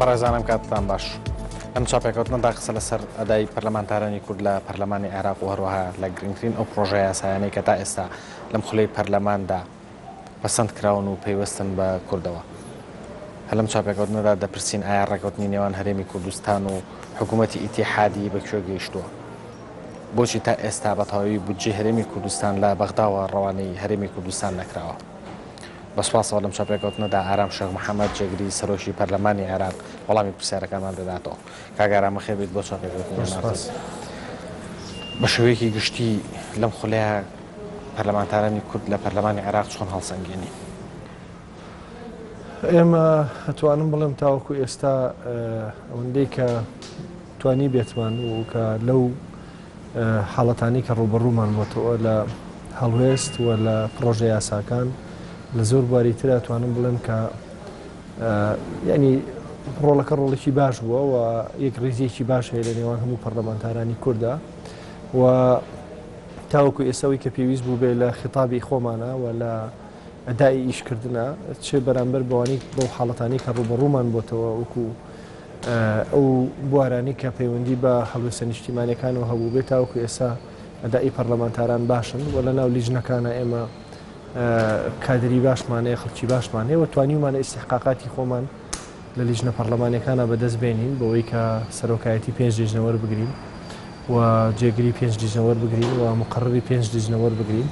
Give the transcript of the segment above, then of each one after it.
بەڕێزانم کاتتان باش. لەم چاپێکەوتنەدا قسە لەسەر ئەدای پەرلەمانتارانی کورد لە پەرلەمانی عێراق و هەروەها لە گرنگترین ئەو پرۆژە یاسایانەی کە تا ئێستا لەم خولەی پەرلەماندا پەسەند کراون و پەیوەستن بە کوردەوە. هەر لەم چاپێکەوتنەدا دەپرسین ئایا ڕێکەوتنی نێوان هەرێمی کوردستان و حکوومەتی ئیتیحادی بە کوێ گەیشتووە؟ بۆچی تا ئێستا بە تەواوی بودجەی هەرێمی کوردستان لە بەغداوە ڕەوانەی هەرێمی کوردستان نەکراوە؟ بە سوپاسەوە لەم چاپێکەوتنەدا ئارام شێخ محەمەد جێگری سەرۆکی پەرلەمانی عێراق وەڵامی پرسیارەکانمان دەداتەوە. کاک ئارام بەخێر بێیت بۆ چاپێکەوتنی ئێمە. بە شێوەیەکی گشتی لەم خولەیە پەرلەمانتارانی کورد لە پەرلەمانی عێراق چۆن هەڵسەنگێنی؟ ئێمە ئەتوانم بڵێم تاوەکو ئێستا ئەوەندەی کە توانی بێتمان و کە لەو حاڵەتانی کە ڕووبەڕوومان بۆتەوە لە هەڵوێست و لە پڕۆژە یاساکان لە زۆر بواری ترا توانم بڵێم کە ینی ڕۆڵەکە ڕۆڵێکی باش بووە و یەک ڕیزیەکی باش هەیە لە نێوان هەموو پەرلەمانتارانی کووردا و تاوەکو ئێسەوەی کە پێویست بوو بێ لە خیتابی خۆمانە و لە ئەدای ئیشکردنە چ بەرامبەر بەوانی بەو حاڵەتانی کە ڕووبەڕوومان بۆتەوە وەکو ئەو بوارانی کە پەیوەندی بە هەڵوێستە نیشتیمانەکانەوە هەبوو بێت تاوەکو ئێستا ئەدای پەرلەمانتاران باشن و لە ناو لیژنەکانە ئێمە کادری باشمان هەیە خەڵکی باشمان هەیە و توانیومانە ئیستحقاقاتی خۆمان لە لیژنە پەڕلەمانیەکانا بەدەست بێنین بەوەی کە سەرۆکایەتی پێنج لیژنە وەربگرین و جێگری پێنج لیژنە وەربگرین و مقەڕری پێنج لیژنە وەربگرین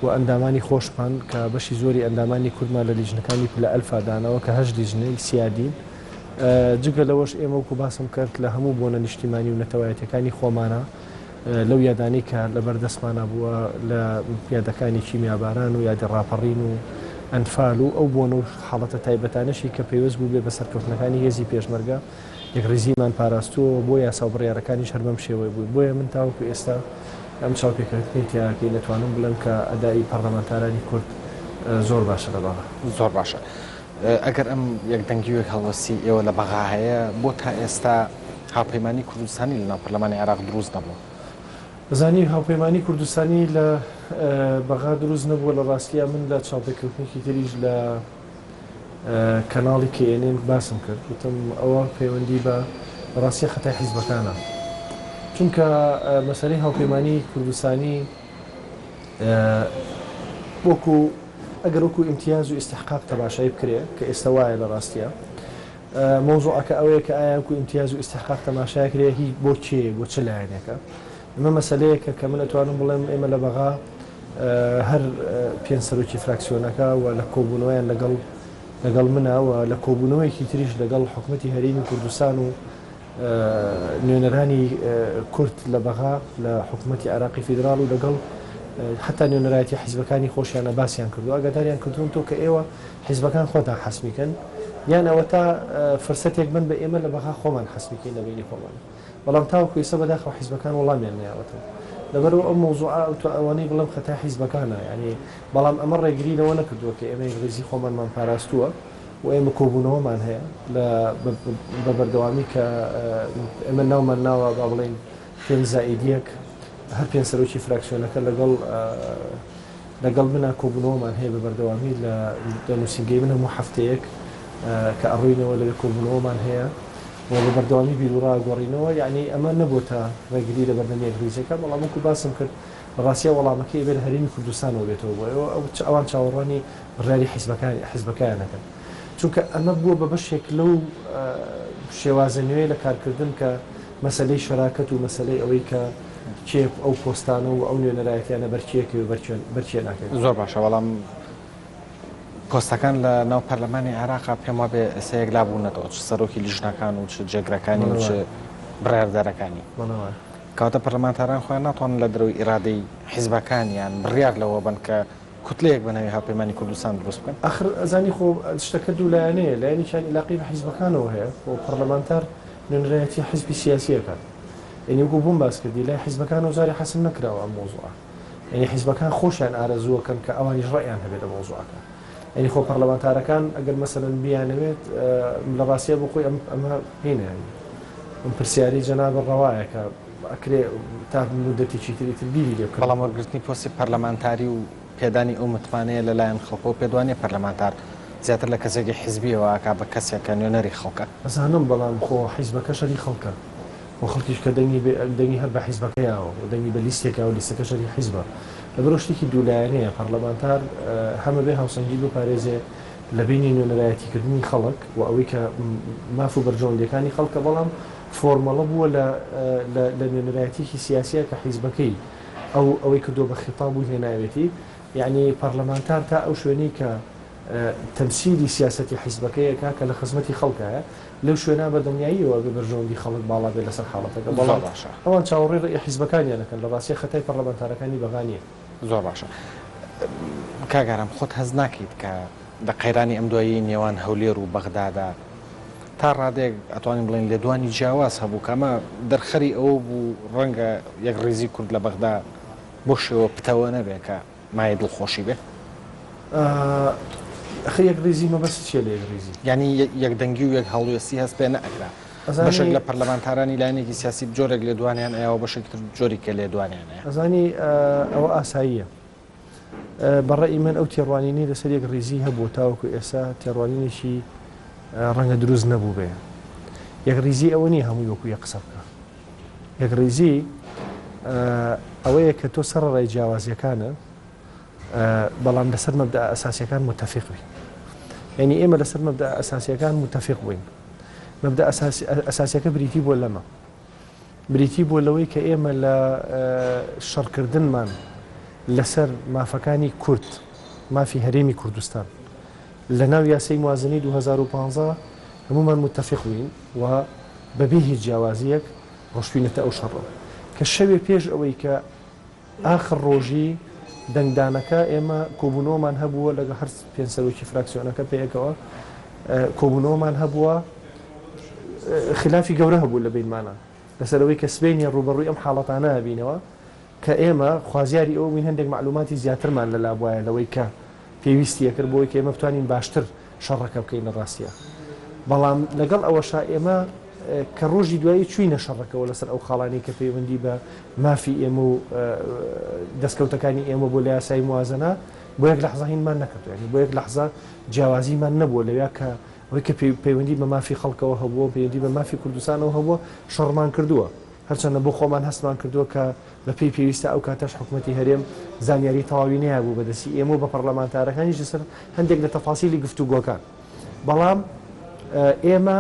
و ئەندامانی خۆشمان کە بەشی زۆری ئەندامانی کوردمان لە لیژنەکانی پلە ئەلفا داناوە کە هەشت لیژنەی سیادین جگە لەوەش ئێمە وەکو باسم کرد لە هەموو بۆنە نیشتیمانی و نەتەوایەتیەکانی خۆمانە لەو یادانەی کە لەبەر دەستمانا بووە لە یادەکانی کیمیاباران و یادی ڕاپەڕین و ئەنفال و ئەو بۆنە و حاڵەتە تایبەتانەشی کە پەیوەست بووبێ بە سەرکەوتنەکانی هێزی پێشمەرگە یەکڕیزیمان پاراستووە و بۆ یاسا و بڕیارەکانیش هەر بەم شێوەیە بووین. بۆیە من تاوەکو ئێستا ئەم چاوپێکەوتنەی تیاکەین ئەتوانم بڵێم کە ئەدائی پەڕلەمانتارانی کورد زۆر باشە لە بەغا. زۆر باشە. ئەگەر ئەم یەکدەنگی و یەکهەڵوەستی ئێوە لە بەغا هەیە، بۆ تا ئێستا هاوپەیمانی کوردستانی لەناو پەرلەمانی عێراق دروست نەبووە؟ زانی هاوپەیمانی کوردستانی لە بەغا دروست نەبووە، لە ڕاستیا من لە چاوپێکەوتنێکی تریش لە کەناڵی KNN باسم کرد، وتم ئەوە پەیوەندی بە ڕاستیا خەتای حیزبەکانە، چونکە مەسەلەی هاوپەیمانی کوردستانی وەکو ئەگەر وەکو ئیمتیاز و ئیستحقاق تەماشای بکرێ کە ئێستا وایە لە ڕاستیا مەوزوعەکە ئەوەیە کە ئایا وەکو ئیمتیاز و ئیستحقاق تەماشا کرێ هی بۆ کێیە بۆ چ لایەنێکە ئەمە مەسەلەیەکە کە من ئەتوانم بڵێم ئێمە لە بەغا هەر پێنج سەرۆکی فراکسیۆنەکە و لە کۆبوونەوەیان لەگەڵ لەگەڵ منە و لە کۆبوونەوەیەکی تریش لەگەڵ حکومەتی هەرێمی کوردستان و نوێنەرانی کورد لە بەغا لە حکوومەتی عێراقی فیدراڵ و لەگەڵ حتا نوێنەرایەتی حیزبەکانی خۆشیانە باسیان کردو ئاگاداریان کردوون تۆ کە ئێوە حیزبەکان خۆتان حەسمیکەن یان ئەوە تا فرسەتێک بن بە ئێمە لە بەغا خۆمان حەسمیکەین لە بینی خۆمان بەڵام تاوەکو ئێستا بەداخەوە حیزبەکان وەڵامیان نەیاوەتەوە لەبەرئەوە ئەو مەوزوعە ئەو ئەوانەی بڵێم خەتای حیزبەکانە یانی بەڵام ئەمە ڕێگری لەوە نەکردووە کە ئێمە یەکڕیزی خۆمانمان پاراستووە و ئێمە کۆبوونەوەمان هەیە لە بە بەردەوامی کە ئێمە ناومان ناوە با بڵێین پێنج زائید یەک هەر پێنج سەرۆکی فراکسیۆنەکە لەگەڵ لەگەڵ منا کۆبوونەوەمان هەیە بە بەردەوامی لە لە نووسینگەی من هەموو هەفتەیەک کە ئەڕۆینەوە لەوێ کۆبوونەوەمان هەیە و بە بەردەوامی بیروڕا گۆڕینەوە یەعنی ئەمە نەبۆتە ڕێگری لە بەردەم یەکڕیزیەکە بەڵام وەکو باسم کرد لە ڕاستیا وەڵامەکەی ئەبێ لە هەرێمی کوردستانەوە بێتەوە بۆ ئێوە ئەو ئەوان چاوەڕوانی بڕیاری حیزبەکانی حیزبەکەیان ئەکەن چونکە ئەمە بووە بە بەشێک لەو شێوازە نوێ لە کارکردن کە مەسەلەی شەراکەت و مەسەلەی ئەوەی کە کێ ئەو پۆستانە و ئەو نوێنەرایەتیانە بەر کێ ئەکەوێ و بەر کێ ناکەوێ. زۆر باشە بەڵام پۆستەکان لە ناو پەرلەمانی عێراقا پێم وابێ ئێستا یەکلا بوونەتەوە چ سەرۆکی لیژنەکان و چ جێگرەکانی و چ بڕیاردەرەکانی. کەواتە پەرلەمانتاران خۆیان ناتوانن لە دەرەوەی ئیرادەی حیزبەکانیان بڕیار لەوە بەن کە کوتلەیەک بە ناوی هاوپەیمانی کوردستان دروست بکەن؟ ئاخر ئەزانی خۆ شتەکە دوولایەنەیە، لایەنێکیان ئیلاقەی بە حیزبەکانەوە هەیە، خۆ پەڕلەمانتار نوێنەرایەتی حیزبی سیاسی ئەکات. یەعنی وەکو بۆم باس کردی لای حیزبەکانەوە جارێ حەسم نەکراوە ئەم مەوزوعە. یەعنی حیزبەکان خۆشیان ئارەزوو ئەکەن کە ئەوانیش ڕەئیان هەبێ لە مەوزوعەکە. یەعنی خۆ پەڕلەمانتارەکان ئەگەر مەسەلەن بیانەوێت لە ڕاستیا بۆ خۆی ئەم ئەمە هینە یەعنی ئەم پرسیارەی جەنابت ڕەوایە کە ئەکرێ تا مودەتێکی تر ئیتر بیری لێ بکەنەوە. بەڵام وەرگرتنی پۆستی پەرلەمانتاری و پێدانی ئەو متمانەیە لە لایەن خەڵکەوە پێت وانیە پەرلەمانتار زیاتر لە کەسێکی حیزبیەوە ئەکا بە کەسێک کە نوێنەری خەڵکە. ئەزانم بەڵام خۆ حیزبەکەش هەری خەڵکە و خەڵکیش کە دەنگی بێ دەنگی هەر بە حیزبەکە یاوە و دەنگی بە لیستێک یاوە لیستەکەش هەری حیزبە لەبەرئەوە شتێکی دوولایەنەیە پەڕلەمانتار هەم ئەبێ هاوسەنگی بپارێزێ لە بەینی نوێنەرایەتیکردنی خەڵک و ئەوەی کە ماف و بەرژەوەندیەکانی خەڵکە بەڵام فۆرمەڵە بووە لە لە نوێنەرایەتیەکی سیاسیە کە حیزبەکەی ئەو ئەوەی کردووە بە خیتاب و هێناوێتی یەعنی پەڕلەمانتار تا ئەو شوێنەی کە تەمسیلی سیاسەتی حیزبەکەی ئەکا کە لە خزمەتی خەڵکایە، لەو شوێنە بە دڵنیاییەوە ئەبێ بەرژەوەندی خەڵک باڵا بێ لەسەر حاڵەتەکە، زۆر بەڵام باشە. ئەوان چاوەڕێی ڕەئی حیزبەکانیان ئەکەن، لە ڕاستیا خەتای پەڕلەمانتارەکانی بەغا نییە. زۆر باشە کاک ئارام خۆت هەست ناکەیت کە لە قەیرانی ئەم دواییەی نێوان هەولێر و بەغدادا تا ڕادەیەک ئەتوانین بڵێین لێدوانی جیاواز هەبوو کە ئەمە دەرخەری ئەوە بوو ڕەنگە یەکڕیزی کورد لە بەغدا بەو شێوە پتەوە نەبێ کە مایەی دڵخۆشی بێ. ئەخر یەکڕیزی مەبەست چیە لە یەکڕیزی؟ یانی یەکدەنگی و یەک هەڵوێستی هەست پێ نەئەکرا. بەشێک ئەزانی. لە پەرلەمانتارانی لایەنێکی سیاسی جۆرێک لێدوانیان ئەیا و بەشێکی تر جۆریکە لێدوانیان ئەیا. ئەزانی ئەوە ئاساییە. بە ڕەئی من ئەو تێڕوانینەی لەسەر یەکڕیزی هەبوو تاوەکو ئێستا تێڕوانینێکی ڕەنگە دروست نەبووبێ. یەکڕیزی ئەوە نییە هەمووی وەکو یەک قسە بکا. یەکڕیزی ئەوەیە کە تۆ سەرەڕای جیاوازیەکانە بەڵام لەسەر مەبدەئە ئەساسیەکان متفق بی. یعنی ئێمە لەسەر مەبدەئە ئەساسیەکان متفق بووین. مەبدەئە ئەساسیەکە بریتی بووە لەمە، بریتی بووە لەوەی کە ئێمە لە شەڕکردنمان لەسەر مافەکانی کورد، مافی هەرێمی کوردستان لە ناو یاسای موازنەی 2015 هەموومان متفق بووین و بەبێ هیچ جیاوازییەک ڕۆشتوینەتە ئەو شەڕەوە کە شەوێ پێش ئەوەی کە ئاخر ڕۆژی دەنگدانەکە ئێمە کۆبوونەوەمان هەبووە لەگەڵ هەر پێنج سەرۆکی فراکسیۆنەکە پێکەوە کۆبوونەوەمان هەبووە خلافی گەورە هەبوو لە بینمانە لەسەر ئەوەی کە سبەینێ ڕووبەڕووی ئەم حاڵەتانە ئەبینەوە کە ئێمە خوازیاری ئەوە بووین هەندێک مەعلوماتی زیاترمان لەلا بوایە لەوەی کە پێویستی ئەکرد بۆ ئەوەی کە ئێمە بتوانین باشتر شەڕەکە بکەین لە ڕاستیا بەڵام لەگەڵ ئەوەشا ئێمە کە ڕۆژی دوایی چوینە شەڕەکەوە لەسەر ئەو خاڵانەی کە پەیوەندی بە مافی ئێمە و دەستکەوتەکانی ئێمە بۆ لە یاسای موازنە بۆ یەک لەحزە هینمان نەکردو یعنی بۆ یەک لەحزە جیاوازیمان نەبووە لەویا کە ئەوەی کە پەیوەندی بە مافی خەڵکەوە هەبووە پەیوەندی بە مافی کوردستانەوە هەبووە شەڕمان کردووە هەرچەندە بۆ خۆمان هەستمان کردووە کە بە پێی پێویستە ئەو کاتەش حکومەتی هەرێم زانیاری تەواوی نەیابوو بە دەستی ئێمە و بە پەڕلەمانتارەکانیش لەسەر هەندێک لە تەفاسیلی گفتوگۆکان بەڵام ئێمە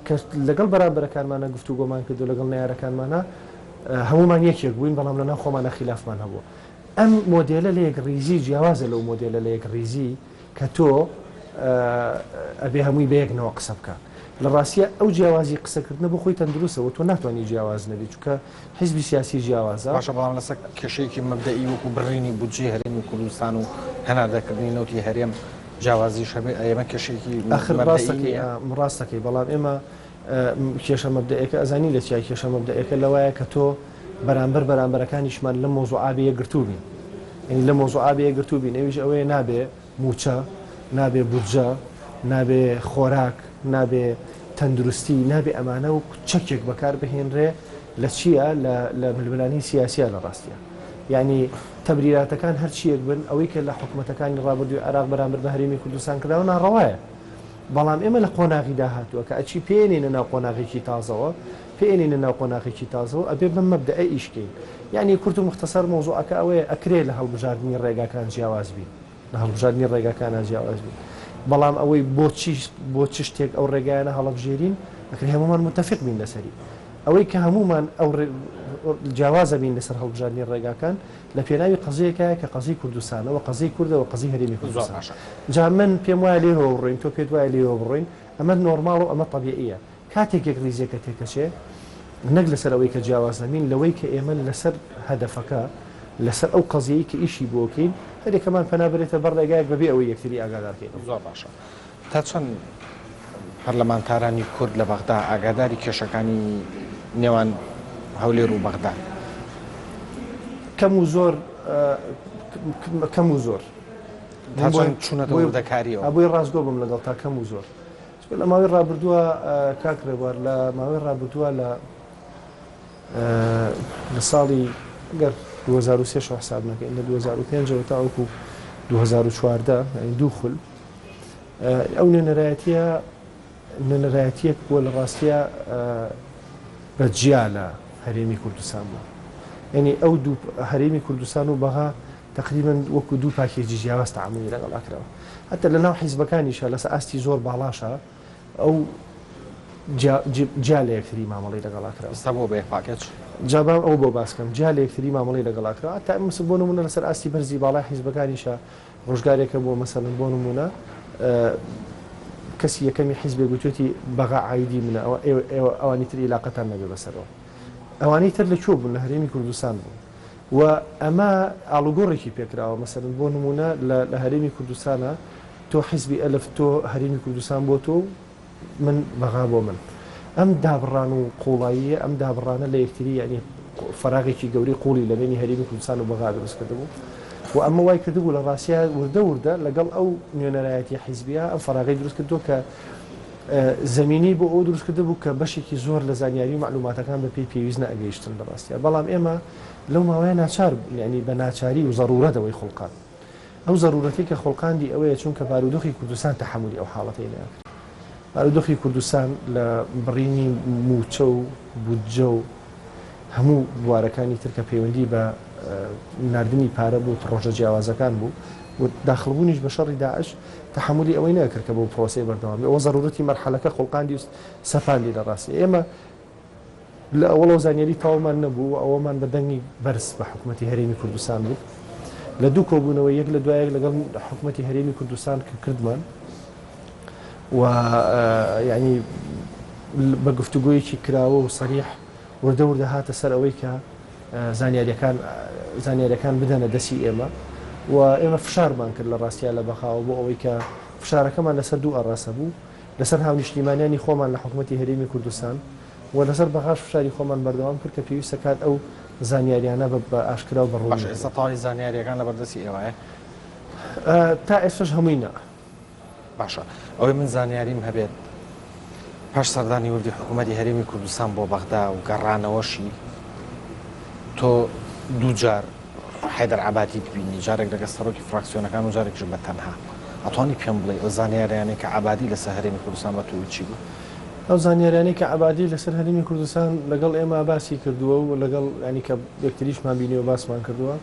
کە لەگەڵ بەرامبەرەکانمانە گفتوگۆمان کردو لەگەڵ نەیارەکانمانە هەمومان یەکێک بووین بەڵام لەناو خۆمانە خیلافمان هەبوو ئەم مۆدێلە لە یەکڕیزی جیاوازە لەو مۆدێلە لە یەکڕیزی کە تۆ ئەبێ هەمووی بەیەک نەوە قسە بکا. لە ڕاستیا ئەو جیاوازی قسەکردنە بۆ خۆی تەندروستە و تۆ ناتوانی جیاواز نەبی چونکە حیزبی سیاسی جیاوازە. باشە بەڵام لەسەر کێشەیەکی مەبدەئی وەکو بڕینی بودجەی هەرێمی کوردستان و هەناردەکردنی نەوتی هەرێم جیاوازیش هەبێ ئەی ئەمە کێشەیەکی ئاخر مەبدەئی ڕاستەکەی نییە؟ ڕاستەکەی بەڵام ئێمە کێشە مەبدەئیەکە ئەزانی لە چیە؟ کێشە مەبدەئیەکە لەوایە کە تۆ بەرامبەر بەرامبەرەکانیشمان لەم مەوزوعە بێ یەکگرتوو بین. یانی لەم مەوزوعە بێ یەکگرتوو بین ئەویش ئەوەیە نابێ مووچە، نابێ بودجە، نابێ خۆراک، نابێ تەندروستی، نابێ ئەمانە وەکو چەکێک بەکار بهێنرێ لە چییە؟ لە لە ململانێی سیاسییە لە ڕاستییا. یانی تەبریراتەکان هەر چییەک بن، ئەوەی کە لە حکومەتەکانی ڕابردووی عێراق بەرامبەر بە هەرێمی کوردستان کراوە ناڕەوایە. بەڵام ئێمە لە قۆناغی داهاتووە کە ئەچی پێ ئەنێینە ناو قۆناغێکی تازەوە، پێ ئەنێینە ناو قۆناغێکی تازەوە ئەبێ بەم مەبدەئە ئیش کەین. یانی کورت و موختەسەر مەوزوعەکە ئەوەیە ئەکرێ لە هەڵبژاردنی ڕێگاکان جیاواز بین. لە هەڵبژاردنی ڕێگاکانا جیاواز بین. بەڵام ئەوەی بۆچی بۆ چ شتێک ئەو ڕێگایانە هەڵەبژێرین ئەکرێ هەموومان موتەفیق بین لەسەری. ئەوەی کە هەموومان ئەو جیاوازە بین لەسەر هەڵبژاردنی ڕێگاکان لە پێناوی قەزیەکایە کە قەزیەی کوردستانە و قەزیەی کوردە و قەزیەی هەرێمی زۆر کوردستان. باشە. جا من پێم وایە لێرەوە بڕۆین، تۆ پێت وایە لێرەوە بڕۆین، ئەمە نۆرماڵە و ئەمە تەبیعیە. کاتێک یەکڕیزیەکە تێکەچێ نەک لەسەر ئەوەی کە جیاواز نەبین، لەوەی کە ئێمە لەسەر هەدەفەکە، لەسەر ئەو قەزیەی کە ئیشی بۆ کەین، هەریەکەمان پەنا بەرێتە بەر ڕێگایەک بەبێ ئەوەی یەکتری ئاگادار کەینەوە. زۆر باشە. تا چەند پەرلەمانتارانی کورد لە بەغدا ئاگاداری کێشەکانی نێوان هەولێر و بەغدان؟ کەم و زۆر کەم و زۆر. تا چەند چوونەتە وردەکارییەوە؟ بۆی ڕاستگۆ بم لەگەڵ تا کەم و زۆر. چونکە لە ماوەی ڕابردووە کاک ڕێبوار لە ماوەی ڕابردووە لە لە ساڵی گەر 2023 حساب نەکەین لە 2005 ەوە تاوەکو 2014 یعنی دوو خول. ئەو نوێنەرایەتیە نوێنەرایەتیەک بووە لە ڕاستیا بە جیا لە هەرێمی کوردستان بوو. یانی ئەو دوو هەرێمی کوردستان و بەغا تەقریبەن وەکو دوو پاکێجی جیاواز تەعامولی لەگەڵا کراوە. هەتا لە ناو حیزبەکانیشا لەسەر ئاستی زۆر باڵاشا ئەو جیا لە یەکتری مامەڵەی لەگەڵا کراوە. ئێستا بووە بە یەک پاکێج؟ جا با ئەوە بۆ باس کەم. جیا لە یەکتری مامەڵەی لەگەڵا کراوە. هەتا مەسەلەن بۆ نموونە لەسەر ئاستی بەرزی باڵای حیزبەکانیشا ڕۆژگارێک هەبووە مەسەلەن بۆ نموونە کەسی یەکەمی حیزبێک گوتوێتی بەغا عایدی منە ئەوە ئێوە ئەوانی تر ئیلاقەتان نەبێ بەسەرەوە. ئەوانەی تر لە کوێ بوون؟ لە هەرێمی کوردستان بوون و ئەمە ئاڵوگۆڕێکی پێکراوە مەسەلەن بۆ نموونە لە هەرێمی کوردستانە تۆ حیزبی ئەلف تۆ هەرێمی کوردستان بۆ تۆ و من بەغا بۆ من. ئەم دابڕان و قوڵاییە، ئەم دابڕانە لە یەکتری یانی فەراغێکی گەورەی قوڵی لە بەینی هەرێمی کوردستان و بەغا دروست کردبوو و ئەمە وای کردبوو لە ڕاستیا وردە وردە لەگەڵ ئەو نوێنەرایەتی حیزبیە ئەم فەراغەی دروست کردووە کە زەمینەی بۆ ئەوە دروست کردبوو کە بەشێکی زۆر لە زانیاری و مەعلوماتەکان بە پێی پێویست نەئەگەیشتن لە ڕاستیا بەڵام ئێمە لەو ماوەیە ناچار یانی بە ناچاری و زەڕوورەت ئەوەی خوڵقاند. ئەو زەرورەتەی کە خوڵقاندی ئەوەیە چونکە بارودۆخی کوردستان تەحەمولی ئەو حاڵەتەی نەکرد. بارودۆخی کوردستان لە بڕینی مووچە و بودجە و هەموو بوارەکانی تر کە پەیوەندی بە ناردنی پارە بۆ پڕۆژە جیاوازەکان بوو و داخڵبوونیش بە شەڕی داعش تەحەمولی ئەوەی نەکرد کە بەو پڕۆسەیە بەردەوام بێ. ئەوە زەرورەتی مەرحەلەکە خوڵقاندی و سەپاندی لە ڕاستی ئێمە لە ئەوەڵەوە زانیاری تەواومان نەبوو و ئەوەمان بە دەنگی بەرز بە حکومەتی هەرێمی کوردستان وت. لە دوو کۆبوونەوەی یەک لە دوای یەک لەگەڵ حکومەتی هەرێمی کوردستان کە کردمان و یعنی بە گفتوگۆیەکی کراوە و سەریح وردە وردە هاتە سەر ئەوەی کە زانیاریەکان زانیاریەکان بدەنە دەستی ئێمە و ئێمە فشارمان کرد لە ڕاستیا لە بەغاوە بۆ ئەوەی کە فشارەکەمان لەسەر دوو ئاڕاستە بوو لەسەر هاونیشتیمانیانی خۆمان لە حکومەتی هەرێمی کوردستان و لەسەر بەغاش فشاری خۆمان بەردەوام کرد کە پێویستە کات ئەو زانیاریانە بە ئاشکرا و بە ڕوونی باشە ئێستا بدرێت. تەواوی زانیاریەکان لەبەردەستی ئێوەیە؟ تا ئێستاش هەمووی نا. باشە ئەوەی من زانیاریم هەبێت پاش سەردانی وردی حکوومەتی هەرێمی کوردستان بۆ بەغدا و گەڕانەوەشی تۆ دووجار حەیدەر عەبادیت بینی، جارێک لەگەڵ سەرۆکی فراکسیۆنەکان و جارێکیش بە تەنها. ئەتوانی پێم بڵێی ئەو زانیاریانەی کە عەبادی لەسەر هەرێمی کوردستان بە تۆ وت چی بوو؟ ئەو زانیاریانەی کە عەبادی لەسەر هەرێمی کوردستان لەگەڵ ئێمە باسی کردووە و لەگەڵ یانی کە یەکتریشمان بینیوە باسمان کردووە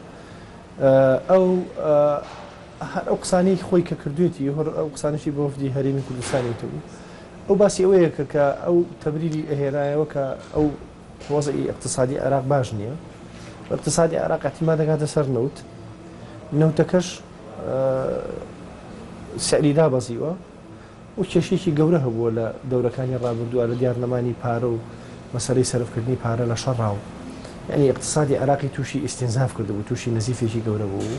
ئەو هەر ئەو قسانەی خۆی کە کردوێتی هەر ئەو قسانەشی بە وەفدی هەرێمی کوردستانی وتبوو ئەو باسی ئەوەیە کرد کە ئەو تەبریری ئەهێنایەوە کە ئەو وەزعی ئیقتسادی عێراق باش نییە. ئیقتسادی عێراق ئیعتیماد دەکاتە سەر نەوت، نەوتەکەش سعری دابەزیوە و کێشەیەکی گەورە هەبووە لە دەورەکانی ڕابردووە لە دیارنەمانی پارە و مەسەلەی سەرفکردنی پارە لە شەڕا و یعنی ئیقتسادی عێراقی تووشی ئیستینزاف کردبوو، تووشی نەزیفێکی گەورە بوو.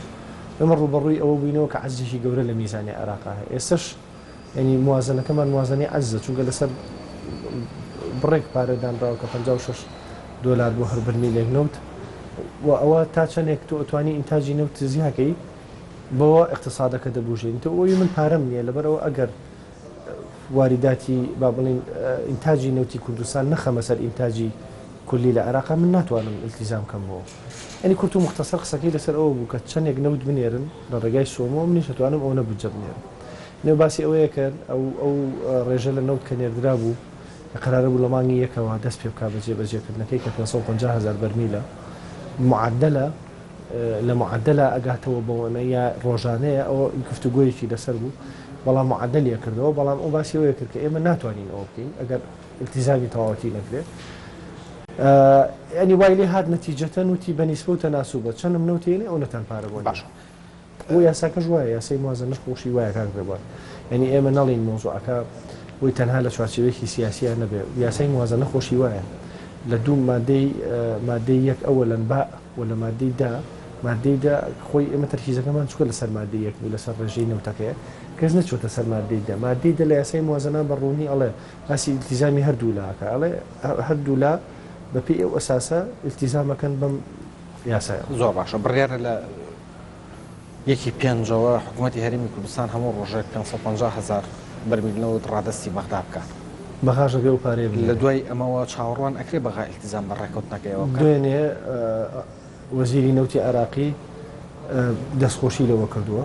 ئێمە ڕووبەڕووی ئەوە بووینەوە کە عەجزێکی گەورە لە میزانی عێراقا هەیە. ئێستەش یانی موازەنەکەمان موازەنەی عەجزە چونکە لەسەر بڕێک پارە دانراوە کە 56 دۆلار بۆ هەر بەرمیلێک نەوت و ئەوە تا چەندێک تۆ ئەتوانی ئینتاجی نەوت زیاکەی بەوە اقتصادەکە دەبوژێنی تۆ ئەوی من پارەم نییە لەبەرەوە ئەگەر واریداتی با بڵین ئینتاجی نەوتی کوردستان نەخەمە سەر ئینتاجی کولی لە عێراقا من ناتوانم التیزام کەم بۆ یانی کورت و موختەسەر قسەکەی لەسەر ئەوە بوو کە چەندێک نەوت بنێرن لە ڕێگای سۆمۆ منیش ئەتوانم ئەوەنە بودجە بنێرم. نێو باسی ئەوەیە کە ئەو ئەو ڕێژە لە نەوت کە نێردرابوو کە قەرارە بوو لە مانگی یەکەوە دەست پێ بکا بە جێبەجێکردنەکەی کە 550 هەزار بەرمیلە معەدەلە لە معەدەلە ئەگاتەوە بەوەنە یا ڕۆژانەیە ئەوە گفتوگۆیەکی لەسەر بوو بەڵام معەدەلی کردەوە بەڵام ئەو باسی ئەوەیە کرد کە ئێمە ناتوانین ئەوە بکەین ئەگەر التزامی تەواوەتی نەکرێت ینی وای لێ هات نەتیجەتەن وتی بە نیسبە و تەناسوبە چەندم نەوت هێنێ ئەونەتان پارە بۆ باشە بۆ یاساکەش وایە یاسای موازەنەش خۆشی وایە کاک ڕێبوار یعنی ئێمە نەڵین مەوزوعەکە بۆی تەنها لە چوارچێوەیەکی سیاسیە نەبێ یاسای موازەنە خۆشی وایە لە دوو مادەی مادەی یەک ئەوەلەن با و لە مادەی دا مادەی دا خۆی ئێمە تەرکیزەکەمان چکە لەسەر مادەی یەک بوو لەسەر ڕێژەی نەوتەکەیە کەس نەچۆتە سەر مادەی دە مادەی دە لە یاسای موازەنە بە ڕوونی ئەڵێ باسی ئیلتیزامی هەردوو لا ئەکا ئەڵێ هەردوو لا بە پێی ئەو ئەساسە ئیلتیزام ئەکەن بەم یاسایەوە. زۆر باشە بڕیارە لە یەکی پێنجەوە حکوومەتی هەرێمی کوردستان هەموو ڕۆژێک 550 هەزار بەرمیل نەوت ڕادەستی بەغدا بکات. بەغاش ئەبێ ئەو پارەیە لە بنێرێ. دوای ئەمەوە چاوەڕوان ئەکرێ بەغا ئیلتیزام بە ڕێکەوتنەکەیەوە بکات؟ دوێنێ وەزیری نەوتی عێراقی دەستخۆشی لەوە کردووە.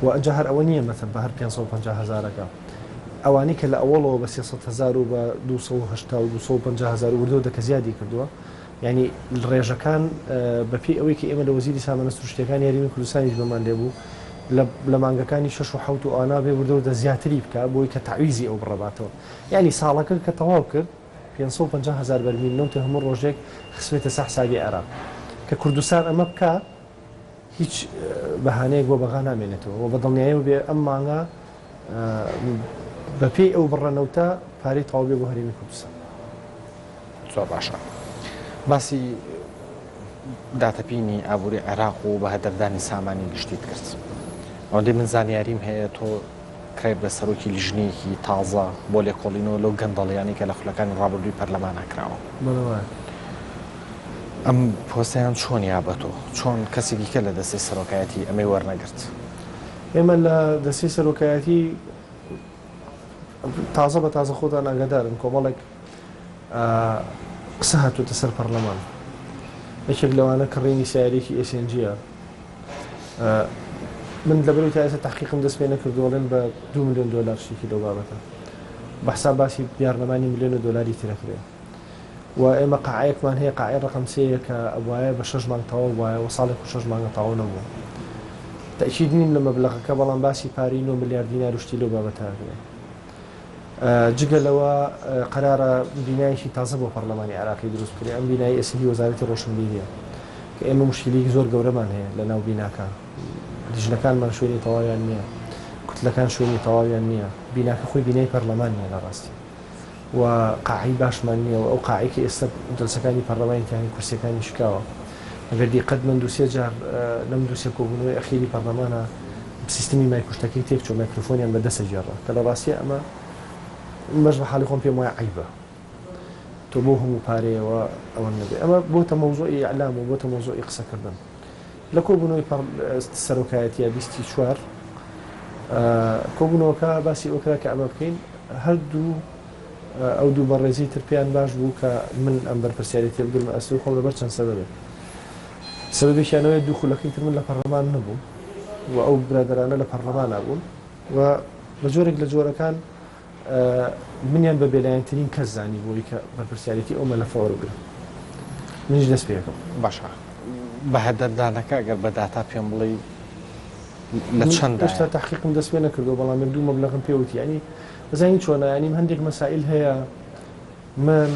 و ئەنجا هەر ئەوە نییە مەسەن بە هەر 550 هەزارەکە ئەوانەی کە لە ئەوەڵەوە بە 300 هەزار و بە 280 و 250 هەزار وردە وردە کە زیادی کردووە یانی ڕێژەکان بە پێی ئەوەی کە ئێمە لە وەزیری سامانە سروشتیەکانی هەرێمی کوردستانیش بەمان لێ بوو لە مانگەکانی شەش و حەوت و ئەوانە بێ وردە وردە زیاتری بکا بۆی کە تەعویزی ئەو بڕە باتەوە یانی ساڵەکە کە تەواو کرد 550 هەزار بەرمیل نەوتە هەموو ڕۆژێک خسبێتە سەر حسابی عێراق کە کوردستان ئەمە بکا هیچ بەهانەیەک بۆ بەغا نامێنێتەوە و بە دڵنیایەوە بێ ئەم مانگە بە پێی ئەو بڕە نەوتە پارەی تەواو بێ بۆ هەرێمی کوردستان. زۆر باشە. باسی داتەپینی ئابووری عێراق و بەهەدەردانی سامانی گشتیت کرد. ئەوەندەی من زانیاریم هەیە تۆ کرایت بە سەرۆکی لیژنەیەکی تازە بۆ لێکۆڵینەوە لەو گەندەڵیانەی کە لە خولەکانی ڕابردووی پەرلەمانا کراوە. بەڵێ وایە. ئەم پۆستەیان چۆن یا بە تۆ؟ چۆن کەسێکی کە لە دەستەی سەرۆکایەتی ئەمەی وەرنەگرت؟ ئێمە لە دەستەی سەرۆکایەتی تازە بە تازە خۆتان ئاگادارن کۆمەڵێک قسە هاتووەتە سەر پەرلەمان. یەکێک لەوانە کڕینی سەیارەیەکی SNG یە. من لەبەرەوەی تا ئێستا تەحقیقم دەست پێ نەکردووە ئەڵێن بە دوو ملیۆن دۆلار شتێکی لەو بابەتە بە حساب باسی دیارنەمانی ملیۆن و دۆلاری تر ئەکرێ و ئێمە قاعەیەکمان هەیە قاعەی ڕەقەم سێیە کە ئەبوایە بە شەش مانگ تەواو بوایە و ساڵێک و شەش مانگە تەواو نەبووە تەئکید نیم لە مەبلەغەکە بەڵام باسی پارەی نۆ ملیار دینار و شتی لەو بابەتە ئەکرێ. جگە لەوە قەرارە بینایەکی تازە بۆ پەڕلەمانی عێراقی دروست بکرێت، ئەم بینایەی ئێستا هی وەزارەتی ڕۆشنبیرییە کە ئێمە موشکیلەیەکی زۆر گەورەمان هەیە لە ناو بیناکە، لیژنەکانمان شوێنی تەواویان نییە، کوتلەکان شوێنی تەواویان نییە، بیناکە خۆی بینای پەرلەمان نییە لە ڕاستی و قاعەی باشمان نییە و ئەو قاعەی کە ئێستا جەلسەکانی پەرلەمانی تیا هەیە کورسییەکانی شکاوە. ئەگەر دیقەت بەن دوو سێ جار لەم دوو سێ کۆبوونەوەی ئەخیری پەرلەمانا سیستمی مایکوشتەکەی تێکچووە مایکرۆفۆنیان بە دەسە گێڕا کە لە ڕاستیا ئەمە من بەش بە حاڵی خۆم پێم وایە عەیبە تۆ بەو هەموو پارەیەوە ئەوە نەبێ ئەمە بۆتە مەوزوعی ئیعلام و بۆتە مەوزوعی قسەکردن لە کۆبوونەوەی پەڕ سەرۆکایەتیە 24 کۆبوونەوەکە باسی ئەوە کرا کە ئەمە بکەین هەردوو ئەو دوو بەڕێزەی تر پێیان باش بوو کە من ئەم بەرپرسیارێتیە بگرمە ئەستۆی خۆم لەبەر چەند سەبەبێک. سەبەبێکیان ئەوەیە دوو خولەکەی تر من لە پەڕلەمان نەبووم و ئەو برادەرانە لە پەڕلەمانا بوون و بە جۆرێک لە جۆرەکان منیان بە بێلایەنترین کەس زانی بۆی کە بەرپرسیارێتی ئەو مەلەفە وەربگرم. منیش دەست پێ ئەکەم. باشە بەهەدەردانەکە ئەگەر بە داتا پێم بڵێی لە چەندایە؟ هێشتا تەحقیقم دەست پێ نەکردووە بەڵام یەک دوو مەبلەغم پێ وتی یانی ئەزانی چۆنە یانی هەندێک مەسائیل هەیە من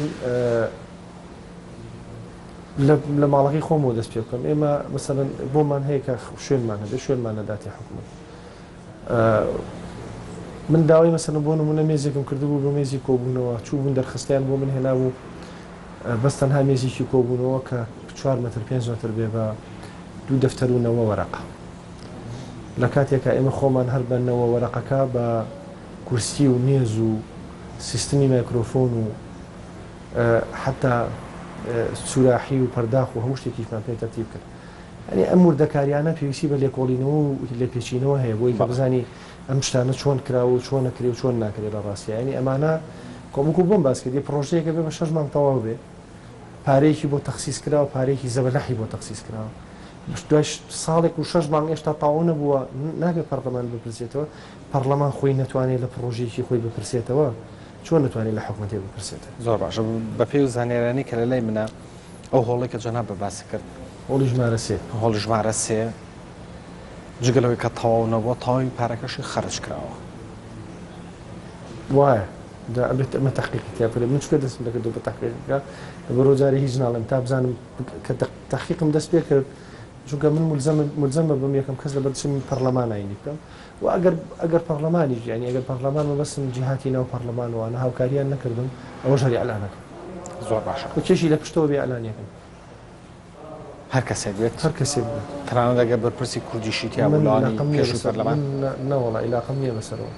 لە ماڵەکەی خۆمەوە دەست پێ بکەم ئێمە مەسەلەن بۆمان هەیە کە شوێنمان هەبێ شوێنمان نەداتێ حکومەت من داوای مەسەلەن بۆ نمونە مێزێکم کردبوو بۆ مێزی کۆبوونەوە چوو بوون دەرخستیان بۆ من هێنابوو بەس تەنها مێزێکی کۆبوونەوە کە چوار مەتر پێنج مەتر بێ بە دوو دەفتەر و نەوە وەرەقە لە کاتێکا ئێمە خۆمان هەر بە نەوە وەرەقەکە بە کورسی و مێز و سیستمی مایکرۆفۆن و حەتا سوراحی و پەرداخ و هەموو شتێکیشمان پێ تەرتیب کرد. یانی ئەم وردەکاریانە پێویستی بە لێکۆڵینەوە و لێپێچینەوە هەیە بۆی کە بزانی ئەم شتانە چۆن کراوە و چۆن ئەکرێ و چۆن ناکرێ لە ڕاستیا. یانی ئەمانە کۆمەک و بۆم باس کردی پڕۆژەیەک ئەبێ بە شەش مانگ تەواو بێ پارەیەکی بۆ تەخسیس کراوە پارەیەکی زەبەلاحی بۆ تەخسیس کراوە دوای ساڵێک و شەش مانگ هێشتا تەواو نەبووە نابێ پەرلەمان بپرسێتەوە پەڕلەمان خۆی نەتوانێت لە پڕۆژەیەکی خۆی بپرسێتەوە چۆن نەتوانێت لە حکومەتێک بپرسێتەوە؟ زۆر باشە بەپێی ئەو زانیاریانەی کە لەلای منە ئەو هۆڵەی کە جەنابت باست کرد هۆڵی ژمارە سێ. هۆڵی ژمارە سێ جگە لەوەی کە تەواو نەبووە تەواوی پارەکەشی خەرج کراوە. وایە جا ئەبێت ئەمە تەحقیقی تیا بکرێت من چونکە دەستم نەکردووە بە تەحقیقەکە لەبەرئەوە جارێ هیچ ناڵێم تا بزانم کە تەحقیقم دەست پێ کرد چونکە من مولزەمم مولزەمە بم یەکەم کەس لەبەر چم پەڕلەمان ئاینی بکەم و ئەگەر ئەگەر پەڕلەمانیش یانی ئەگەر پەڕلەمان مەبەستم جیهاتی ناو پەڕلەمان وانە هاوکاریان نەکردم ئەوەش هەر ئیعلانەکەم. زۆر باشە. و کێشی لە پشتەوە بێ ئیعلانیەکەم. هەر کەسێک بێت. هەر کەسێک بێت. تەنانەت ئەگەر بەرپرسی کوردیشی تیا بوو من لەوانی عیلاقەم نییە پێشووی بەسەر پەرلەمان. من نەوەڵا عیلاقەم نییە بەسەرەوە.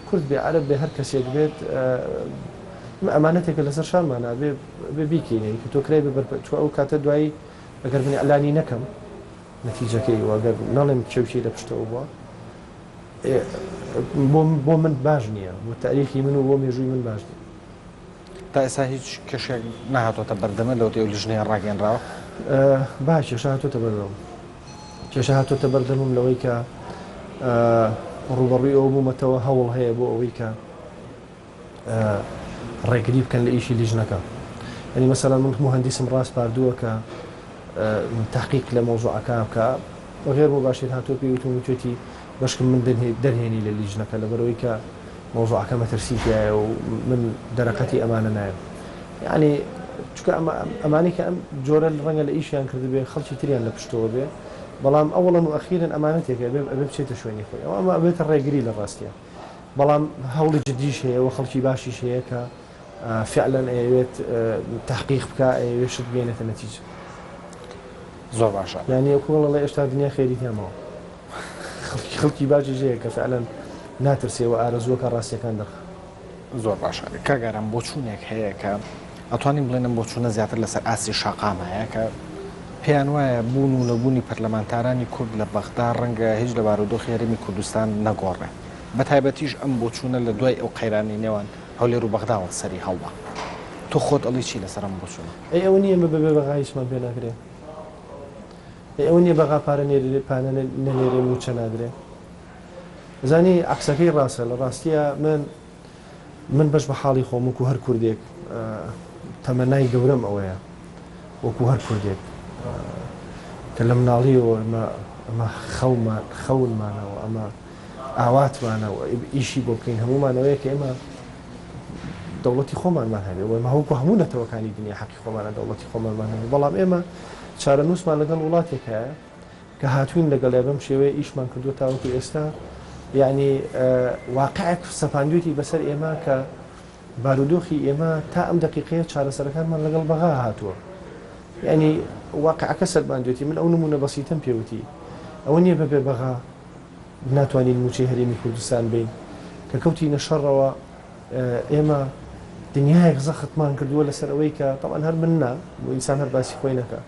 کورد بێ عەرەب بێ هەر کەسێک بێت ئەمانەتێکە لەسەر شانمانە ئەبێ ئەبێ بیکەین یانی کە تۆ کرای بە بەرپرس چونکە ئەو کاتە دوایی ئەگەر من ئیعلانی نەکەم نەتیجەکەی و ئەگەر نەڵێم کێ و کێی لە پشتەوە بووە بۆ من باش نییە بۆ تاریخی من و بۆ مێژووی من باش نییە. تا ئێستا هیچ کێشەیەک نەهاتۆتە بەردەمت لەوەتەی ئەو لیژنەیە ڕاگەیەنراوە؟ با کێشە هاتۆتە بەردەمم. کێشە هاتۆتە بەردەمم لەوەی کە ڕووبەڕووی ئەوە بوومەتەوە هەوڵ هەیە بۆ ئەوەی کە ڕێگری بکەن لە ئیشی لیژنەکە. یانی مەسەلەن من موهەندیسم ڕاسپاردووە کە تەحقیق لە مەوزوعەکە بکا، غێر موباشیر هاتووە پێی وتوم وتوێتی بەشکم من دەرهێنی لە لیژنەکە لەبەرئەوەی کە مەوزوعەکە مەترسی تیایە و من دەرەقەتی ئەمانە نایەم. یانی چونکە ئەمە ئەمانەی کە ئەم جۆرە ڕەنگە لە ئیشیان کردبێ خەڵکی تریان لە پشتەوە بێ، بەڵام ئەوەڵەن و ئەخیرەن ئەمانەتێکە ئەبێ ئەبێ بچێتە شوێنی خۆی. ئەوە ئەمە ئەبێتە ڕێگری لە ڕاستیا. بەڵام هەوڵی جدیش هەیە و خەڵکی باشیش هەیە کە فعلەن ئەیەوێت تەحقیق بکا ئەیەوێت شت بێنێتە نەتیجە. زۆر باشە. یانی وەکو ئەڵێ ئێشتا دنیا خێری تیا ماوە. خەڵکی خەڵکی باشیش هەیە کە فعلەن ناترسێ و ئارەزووەکە ڕاستیەکان دەرخا. زۆر باشە کاک ئارام بۆچوونێک هەیە کە ئەتوانین بڵێین ئەم بۆچوونە زیاتر لەسەر ئاستی شەقامایە کە پێیان وایە بوون و نەبوونی پەرلەمانتارانی کورد لە بەغدا ڕەنگە هیچ لە بارودۆخی هەرێمی کوردستان نەگۆڕێ بە تایبەتیش ئەم بۆچوونە لە دوای ئەو قەیرانەی نێوان هەولێر و بەغداوە سەری هەڵدا تۆ خۆت ئەڵێی چی لەسەر ئەم بۆچوونە؟ ئەی ئەوە نییە ئێمە بەبێ بەغا هیچمان پێ ناکرێ؟ ئەی ئەوە نییە بەغا پارە نێرێ پارە نەنێرێ مووچە نادرێ؟ زانی عەکسەکەی ڕاستە لە ڕاستیا من من بەش بە حاڵی خۆم وەکو هەر کوردێک تەمەنای گەورەم ئەوەیە وەکو هەر کوردێک کە لە مناڵیەوە ئەمە ئەمە خەومان خەونمانەوە ئەمە ئاواتمانە و ئیشی بۆ بکەین هەمومانەوەیە کە ئێمە دەوڵەتی خۆمانمان هەبێ و ئێمە هەوکو هەموو نەتەوەکانی دنیا حەقی خۆمانە دەوڵەتی خۆمانمان هەبێ بەڵام ئێمە چارەنووسمان لەگەڵ وڵاتێک هەیە کە هاتووین لەگەڵیا بەم شێوەیە ئیشمان کردووە تاوەکو ئێستا یەعنی واقعێک سەپاندوێتی بەسەر ئێمە کە بارودۆخی ئێمە تا ئەم دەقیقەیە چارەسەرەکانمان لەگەڵ بەغا هاتووە یعنی واقعەکە سەلماندوێتی من ئەو نمونە بەسیتەم پێوتی ئەوە نییە بەبێ بەغا ناتوانین موچەی هەرێمی کوردستان بین کە کەوتینە شەڕەوە ئێمە دنیایەک زەختمان کردووە لەسەر ئەوەی کە تەبعەن هەر من نا بۆ ئینسان هەر باسی خۆی نەکا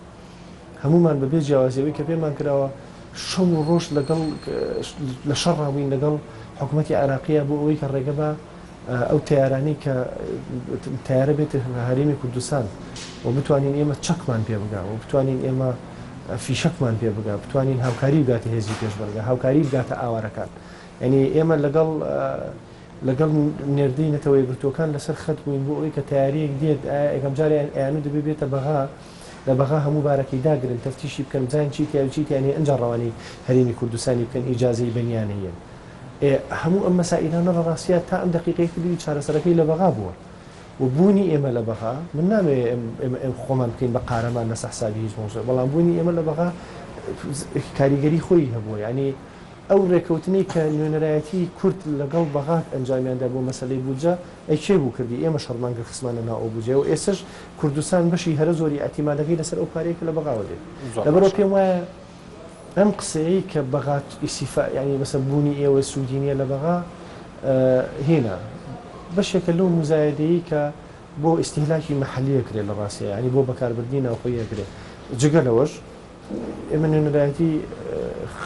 هەموومان بەبێ جیاوازی ئەوەی کە پێمان کراوە شەو و ڕۆژ لەگەڵ لە شەڕا بووین لەگەڵ حکوومەتی عێراقیە بۆ ئەوەی کە ڕێگە بە ئەو تەیارانەی کە تەیارە بێت هەرێمی کوردستان و بتوانین ئێمە چەکمان پێ بگا و بتوانین ئێمە فیشەکمان پێ بگا بتوانین هاوکاری بگاتە هێزی پێشمەرگە هاوکاری بگاتە ئاوارەکان یعنی ئێمە لەگەڵ لەگەڵ نێردەی نەتەوە یەکگرتووەکان لەسەر خەت بووین بۆ ئەوەی کە تەیارەیەک دێت ئایا یەکەم جار ئەیانوت دەبێ بێتە بەغا لە بەغا هەموو بارەکەی داگرن تەفتیشی بکەن بزانن چی تیایە و چی تیا نیە ئنجا ڕەوانەی هەرێمی کوردستانی بکەن ئیجازەی بەنیان هەیە ئێ هەموو ئەم مەسائیلانە لە ڕاستیا تا ئەم دەقیقەی کردووی چارەسەرەکەی لە بەغا بووە و بوونی ئێمە لە بەغا من نامەوێ ئێمە ئێمە خۆمان بکەین بە قارەمان لەسەر حسابی هیچ مەوزوع بەڵام بوونی ئێمە لە بەغا کاریگەری خۆی هەبووە یعنی ئەو رێکەوتنەی کە نوێنەرایەتی کورد لەگەڵ بەغاد ئەنجامیان دا بۆ مەسەلەی بودجە، ئەی کێ بوو کردی؟ ئێمە شەڕمان کرد خستمانە ناو ئەو بودجەیە و ئێستەش کوردستان بەشی هەرە زۆری ئیعتیمادەکەی لەسەر ئەو پارەیە کە لە بەغاوە دێت. زۆر لەبەرئەوە باشە. پێم وایە ئەم قسەیەی کە بەغاد ئیستیفا یانی مەسەلەن بوونی ئێوە سوودی نییە لە بەغا هینە بەشێکە لەو موزایەدەیەی کە بۆ ئیستیهلاکی مەحەلی ئەکرێ لە ڕاستیا یانی بۆ بەکاربردنی ناوخۆیی ئەکرێ. جگە لەوەش ئێمە نوێنەرایەتی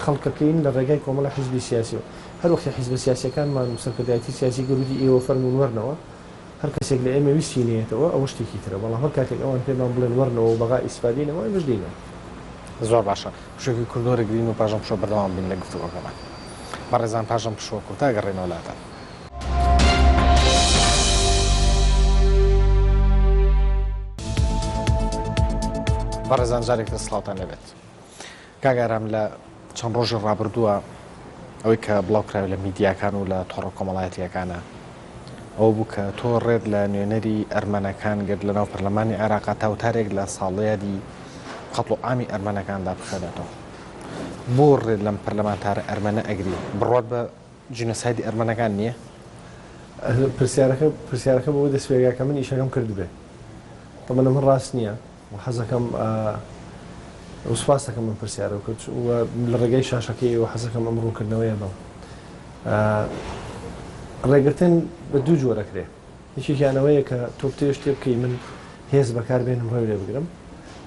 خەڵکەکەین لە ڕێگای کۆمەڵە حیزبی سیاسیەوە. هەر وەختی حیزبە سیاسیەکانمان و سەرکردایەتی سیاسی گەر وتی ئێوە فەرموون وەرنەوە، هەر کەسێک لە ئێمە ویستی نەیەتەوە ئەوە شتێکی ترە، بەڵام هەر کاتێک ئەوان پێمان بڵێن وەرنەوە و بەغا ئیسفادەی نەما ئێمەش دێینەوە. زۆر باشە پشووێکی کورت وەرەگرین و پاش ئەم پشووە بەردەوام بین لە گفتوگۆکەمان. بەڕێزان پاش ئەم پشووە کورتە ئەگەڕێینەوە لاتان. بەڕێزان جارێک تر سڵاوتان لێبێت. کاک ئارام لە چەند ڕۆژی ڕابردووە ئەوەی کە بڵاو کراوە لە میدیاکان و لە تۆڕە کۆمەڵایەتیەکانە ئەوە بوو کە تۆ ڕێت لە نوێنەری ئەرمەنەکان گرت لە ناو پەرلەمانی عێراقا تاوتارێک لە ساڵیادی قەتڵ و عامی ئەرمەنەکاندا بخوێنێتەوە. بۆ ڕێت لەم پەرلەمانتارە ئەرمەنە ئەگری؟ بڕوات بە جینۆسایدی ئەرمەنەکان نییە؟ پرسیارەکە پرسیارەکە بەوە دەست پێ کە من ئیشەکەم کردبێ. تەبعەن ئەمە ڕاست نییە و حەزەکەم و سوپاس دەکەم ئەم پرسیارە کرد و لە ڕێگای شاشەکەی و حەزەکەم ئەم ڕوونکردنەوەیە بەم. ڕێگرتن بە دوو جۆرە کرێ. یەکێکیان ئەوەیە کە تۆ بتەوێ شتێ بکەی من هێز بەکار بێنم ڕێو لێ بگرم.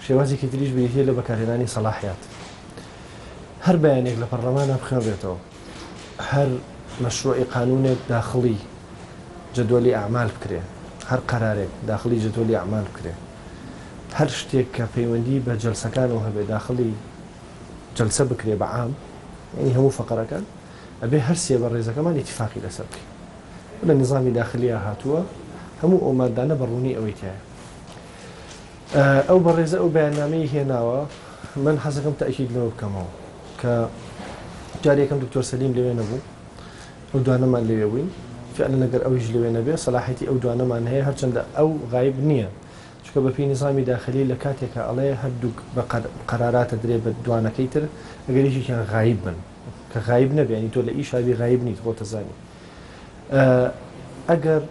شێوازێکی تریش بریتییە لە بەکارهێنانی سەلاحیات. هەر بەیانێک لە پەڕلەمانا بخوێنرێتەوە. هەر مەشروعی قانونێک داخڵی جەدوەلی ئەعمال بکرێ، هەر قەرارێک داخڵی جەدوەلی ئەعمال بکرێ، هەر شتێک کە پەیوەندی بە جەلسەکانەوە هەبێ داخڵی جەلسە بکرێ بە عام، یانی هەموو فەقەرەکان. ئەبێ هەر سێ بەڕێزەکەمان ئیتیفاقی لەسەر بکەین. لە نیزامی داخلییا هاتووە، هەموو ئەو ماددانە بە ڕوونی ئەوەی تیایە. ئەو بەڕێزە ئەو بەیاننامەی هێناوە، من حەزەکەم تەئکید لەوە بکەمەوە کە جاری یەکەم دکتۆر سەلیم لەوێ نەبوو، ئەو دوانەمان لەوێ بووین. فعلا ئەگەر ئەویش لەوێ نەبێ سەلاحیەتی ئەو دوانەمان هەیە، هەرچەندە ئەو غایب نییە، چونکە بە پێی نیزامی داخلی لە کاتێکا ئەڵێ هەردووک بە قەرارات ئەدرێ بە دوانەکەی تر ئەگەر یەکێکیان غایب بن. کە غایب نەبێ یانی تۆ لە ئیشا بی غایب نیت خۆت ئەزانی ئەگەر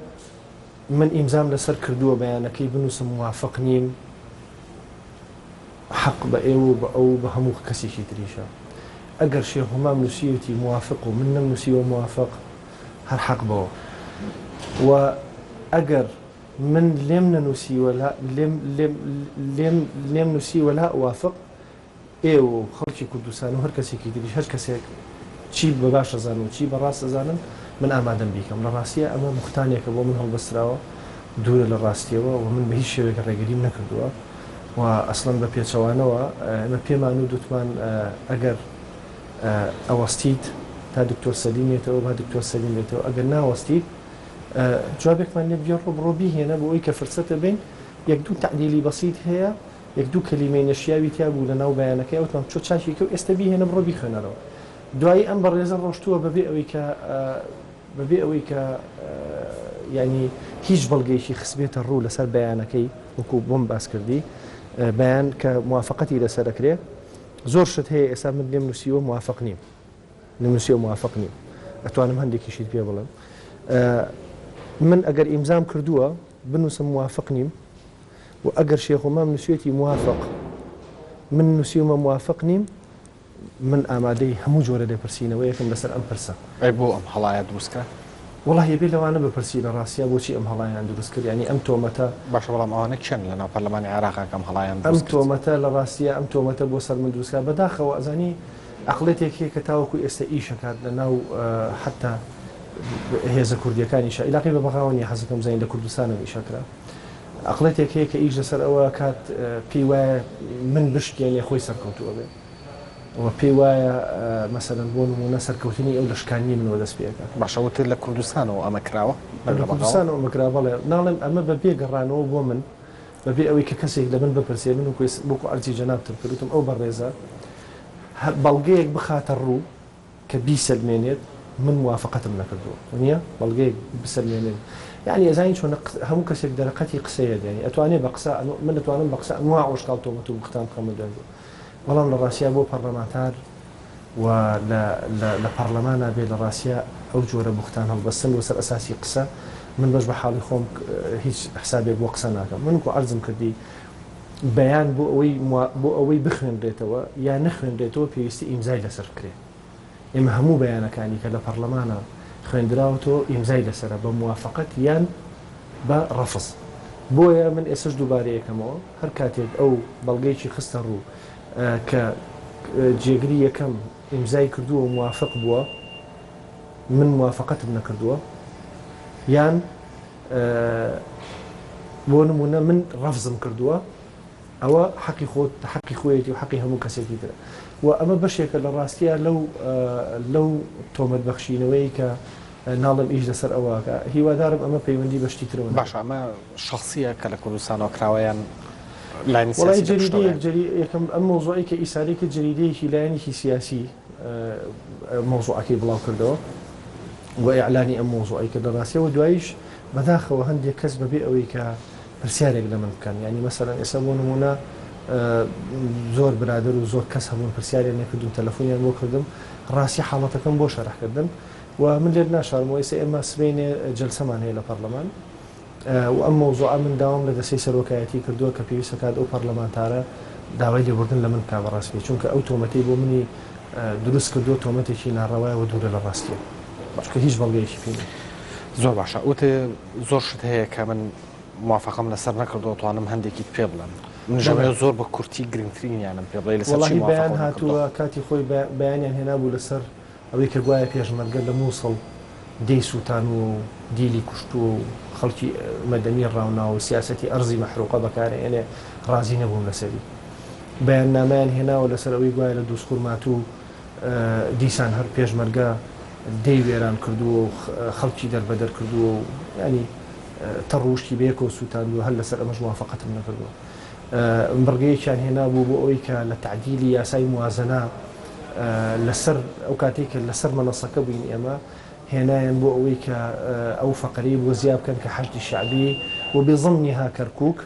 من ئیمزام لەسەر کردووە بەیانەکەی بنووسم موافق نیم حەق بە ئێوە و بە ئەو بە هەموو کەسێکی تریشە ئەگەر شێخ هومام نووسیوێتی موافق و من نەمنووسیوە موافق هەر حەق بەوە و ئەگەر من لێم نەنووسیوە لێم لێم لێم لێم نووسیوە لا وافق ئێوە و خەڵکی کوردستان و هەر کەسێکی تریش هەر کەسێک چی بە باش ئەزانن و چی بە ڕاست ئەزانن من ئامادەم بیکەم. لە ڕاستیا ئەمە بوختانێکە بۆ من هەڵبەستراوە دوورە لە ڕاستیەوە و من بە هیچ شێوەیەک ڕێگریم نەکردووە و ئەسڵەن بە پێچەوانەوە ئێمە پێمان و دوتمان ئەگەر ئەوەستیت تا دکتۆر سەلیم یەتەوە با دکتۆر سەلیم بێتەوە ئەگەر ناوەستیت جوابێکمان لێ بگێڕۆ بڕۆ بیهێنە بۆ ئەوی کە فرسەتە بین یەک دوو تەعدیلی بەسیت هەیە یەک دوو کەلیمەی نەشیاوی تیا بوو لە ناو بەیانەکەی وتمان بچۆ چاکی کە و ئێستە بیهێنە بڕۆ بیخوێنەرەوە دوایی ئەم بەڕێزە ڕۆشتووە بەبێ ئەوەی کە بەبێ ئەوەی کە یانی هیچ بەڵگەیەکی خستبێتە ڕوو لەسەر بەیانەکەی وەکو بۆم باس کردی بەیان کە موافقەتی لەسەر ئەکرێ زۆر شت هەیە ئێستا من لێم نووسیوە موافق نیم نووسیوە موافق نیم ئەتوانم هەندێکیشیت پێ بڵێم من ئەگەر ئیمزام کردووە بنووسم موافق نیم و ئەگەر شێخ و مام نووسیوێتی موافق من نووسیومە موافق نیم من ئامادەی هەموو جۆرە لێپرسینەوەیەکم لەسەر ئەم پرسە. ئەی بۆ ئەم هەڵایە دروست کرا؟ وەڵاهی ئەبێ لەوانە بپرسی لە ڕاستیا بۆچی ئەم هەڵایان دروست کرد یانی ئەم تۆمەتە. باشە بەڵام ئەوانە کێن لەناو پەرلەمانی عێراقا کە ئەم هەڵایان ئەم دروست کرد؟ تۆمەتە لە ڕاستیا ئەم تۆمەتە بۆ سەر من دروست کرا بەداخەوە ئەزانی عەقڵێتێک هەیە کە تاوەکو ئێستا ئیش ئەکات لە ناو حەتا هێزە کوردیەکانیشا ئیلاقەی بە بەغاوە نیە حەزەکەم بزانین لە کوردستان ئەم ئیشە کرا. عەقڵێتێک هەیە کە ئیش لەسەر ئەوە ئەکات پێی وایە من بشکێنێ خۆی سەرکەوتوو ئەبێ و پێی وایە مەسەلەن بۆ نموونە سەرکەوتنی ئەو لە شکاندنی منەوە دەست پێ ئەکات. باشە وتت لە کوردستانەوە ئەمە کراوە نەک لە لە بەغاوە؟ کوردستانەوە ئەمە کرا بەڵێ. ناڵێم ئەمە بە بێ گەڕانەوە بۆ من، بە بێ ئەوەی کە کەسێک لە من بپرسێ، من وەکوو عەرزی جەنابتم کرد وتم ئەو بەڕێزە بەڵگەیەک بخاتە ڕوو، کە بیسەلمێنێت من موافەقەتم نەکردووە وەنیە بەڵگەیەک بسەلمێنێت یانی ئەزانی چۆنە هەموو کەسێک دەرەقەتی قسەیە یانی ئەتوانێ بە قسە من ئەتوانم بە قسە ئەنواع وەشکاڵ تۆمەت و بوختان بخەمە دوای تۆ بەڵام لە ڕاستیا بۆ پەڕلەمانتار و لە لە لە پەڕلەمانا بێ لە ڕاستیا ئەو جۆرە بوختان هەڵبەستن لەسەر ئەساسی قسە من بەش بە حاڵی خۆم هیچ حسابێک بۆ قسە ناکەم من وەکو عەرزم کردی بەیان بۆ ئەوەی بۆ ئەوەی بخوێنرێتەوە یا نەخوێنرێتەوە پێویستە ئیمزای لەسەر بکرێ. ئێمە هەموو بەیانەکانی کە لە پەڕلەمانا خوێندراوەتەوە ئیمزای لەسەرە بە موافەقەت یان بە ڕەفز. بۆیە من ئێستەش دووبارەیەکەمەوە هەر کاتێک ئەو بەڵگەیەکی خستە ڕوو کە جێگری یەکەم ئیمزای کردووە و موافق بووە من موافەقەتم نەکردووە یان بۆ نموونە من ڕەفزم کردووە ئەوە حەقی خۆت حەقی خۆیەتی و حەقی هەموو کەسێکی ترە و ئەمە بەشێکە لە ڕاستیە لەو لەو تۆمەت بەخشینەوەی کە ناڵێم ئیش لەسەر ئەوەکە هیوادارم ئەمە پەیوەندی بە شتی ترەوە باشە ئەمە شخصیە کە لە کوردستانەوە کراوە یان لایەنی وڵی سیاسی لە جەریدەیەک پشتەوەیە؟ جەری یەکەم ئەم مەوزوعی کە ئیساری کرد جەریدەیەکی لایەنێکی سیاسی مەوزوعەکەی بڵاو کردەوە و ئیعلانی ئەم مەوزوعەی کرد لە ڕاستیەوە دواییش بەداخەوە هەندێک کەس بەبێ ئەوەی کە پرسیارێک لە من بکەن یانی مەسەلەن ئێستا بۆ نموونە زۆر برادەر و زۆر کەس هەبوون پرسیاریان لێ کردوم تەلەفۆنیان بۆ کردم ڕاستی حاڵەتەکەم بۆ شەرح کردن و من لێت ناشارمەوە ئێستا ئێمە سبەینێ جەلسەمان هەیە لە پەرلەمان و ئەم مەوزوعە من داوام لە دەستەی سەرۆکایەتی کردووە کە پێویستە کات ئەو پەرلەمانتارە داوای لێبوردن لە من بکا بە ڕەسمی چونکە ئەو تۆمەتەی بۆ منی دروست کردووە تۆمەتێکی ناڕەوایە و دوورە لە ڕاستیەوە چونکە هیچ بەڵگەیەکی پێ نییە. زۆر باشە وتت زۆر شت هەیە کە من موافەقەم لەسەر نەکردووە توانم هەندێکیت پێ بڵێم منیش بەڵێ. ئەمەوێ زۆر بە کورتی گرنگترینیانم پێ بڵێی لەسەر چی وەڵاهی بەیان موافەقەو نەکردووە. هاتووە کاتی خۆی بەیانیان هێنابوو لەسەر ئەوەی کە گوایە پێشمەرگە لە موسڵ دێی سوتانووە و دیلی کوشتووە و خەڵکی مەدەنی ڕاوناوە و سیاسەتی ئەرزی مەحروقە بەکارئەهێنێ ڕازی نەبووم لەسەری. بەیاننامەیان هێناوە لەسەر ئەوەی گوایە لە دوزخورماتوو دیسان هەر پێشمەرگە دێی وێران کردووە و خەڵکی دەربەدەر کردووە و یانی تەڕ و وشکی بەیەکەوە سووتاندووە هەر لەسەر ئەمەش موافەقەتم نەکردووە. بڕگەیەکیان هێنابوو بۆ ئەوەی کە لە تەعدیلی یاسای موازەنە لەسەر ئەو کاتەی کە لەسەر مەنەسەکە بووین ئێمە هێنایان بۆ ئەوەی کە ئەو فەقەرەی بۆ زیا بکەن کە حەشدی شەعبی و بضمنها کەرکووک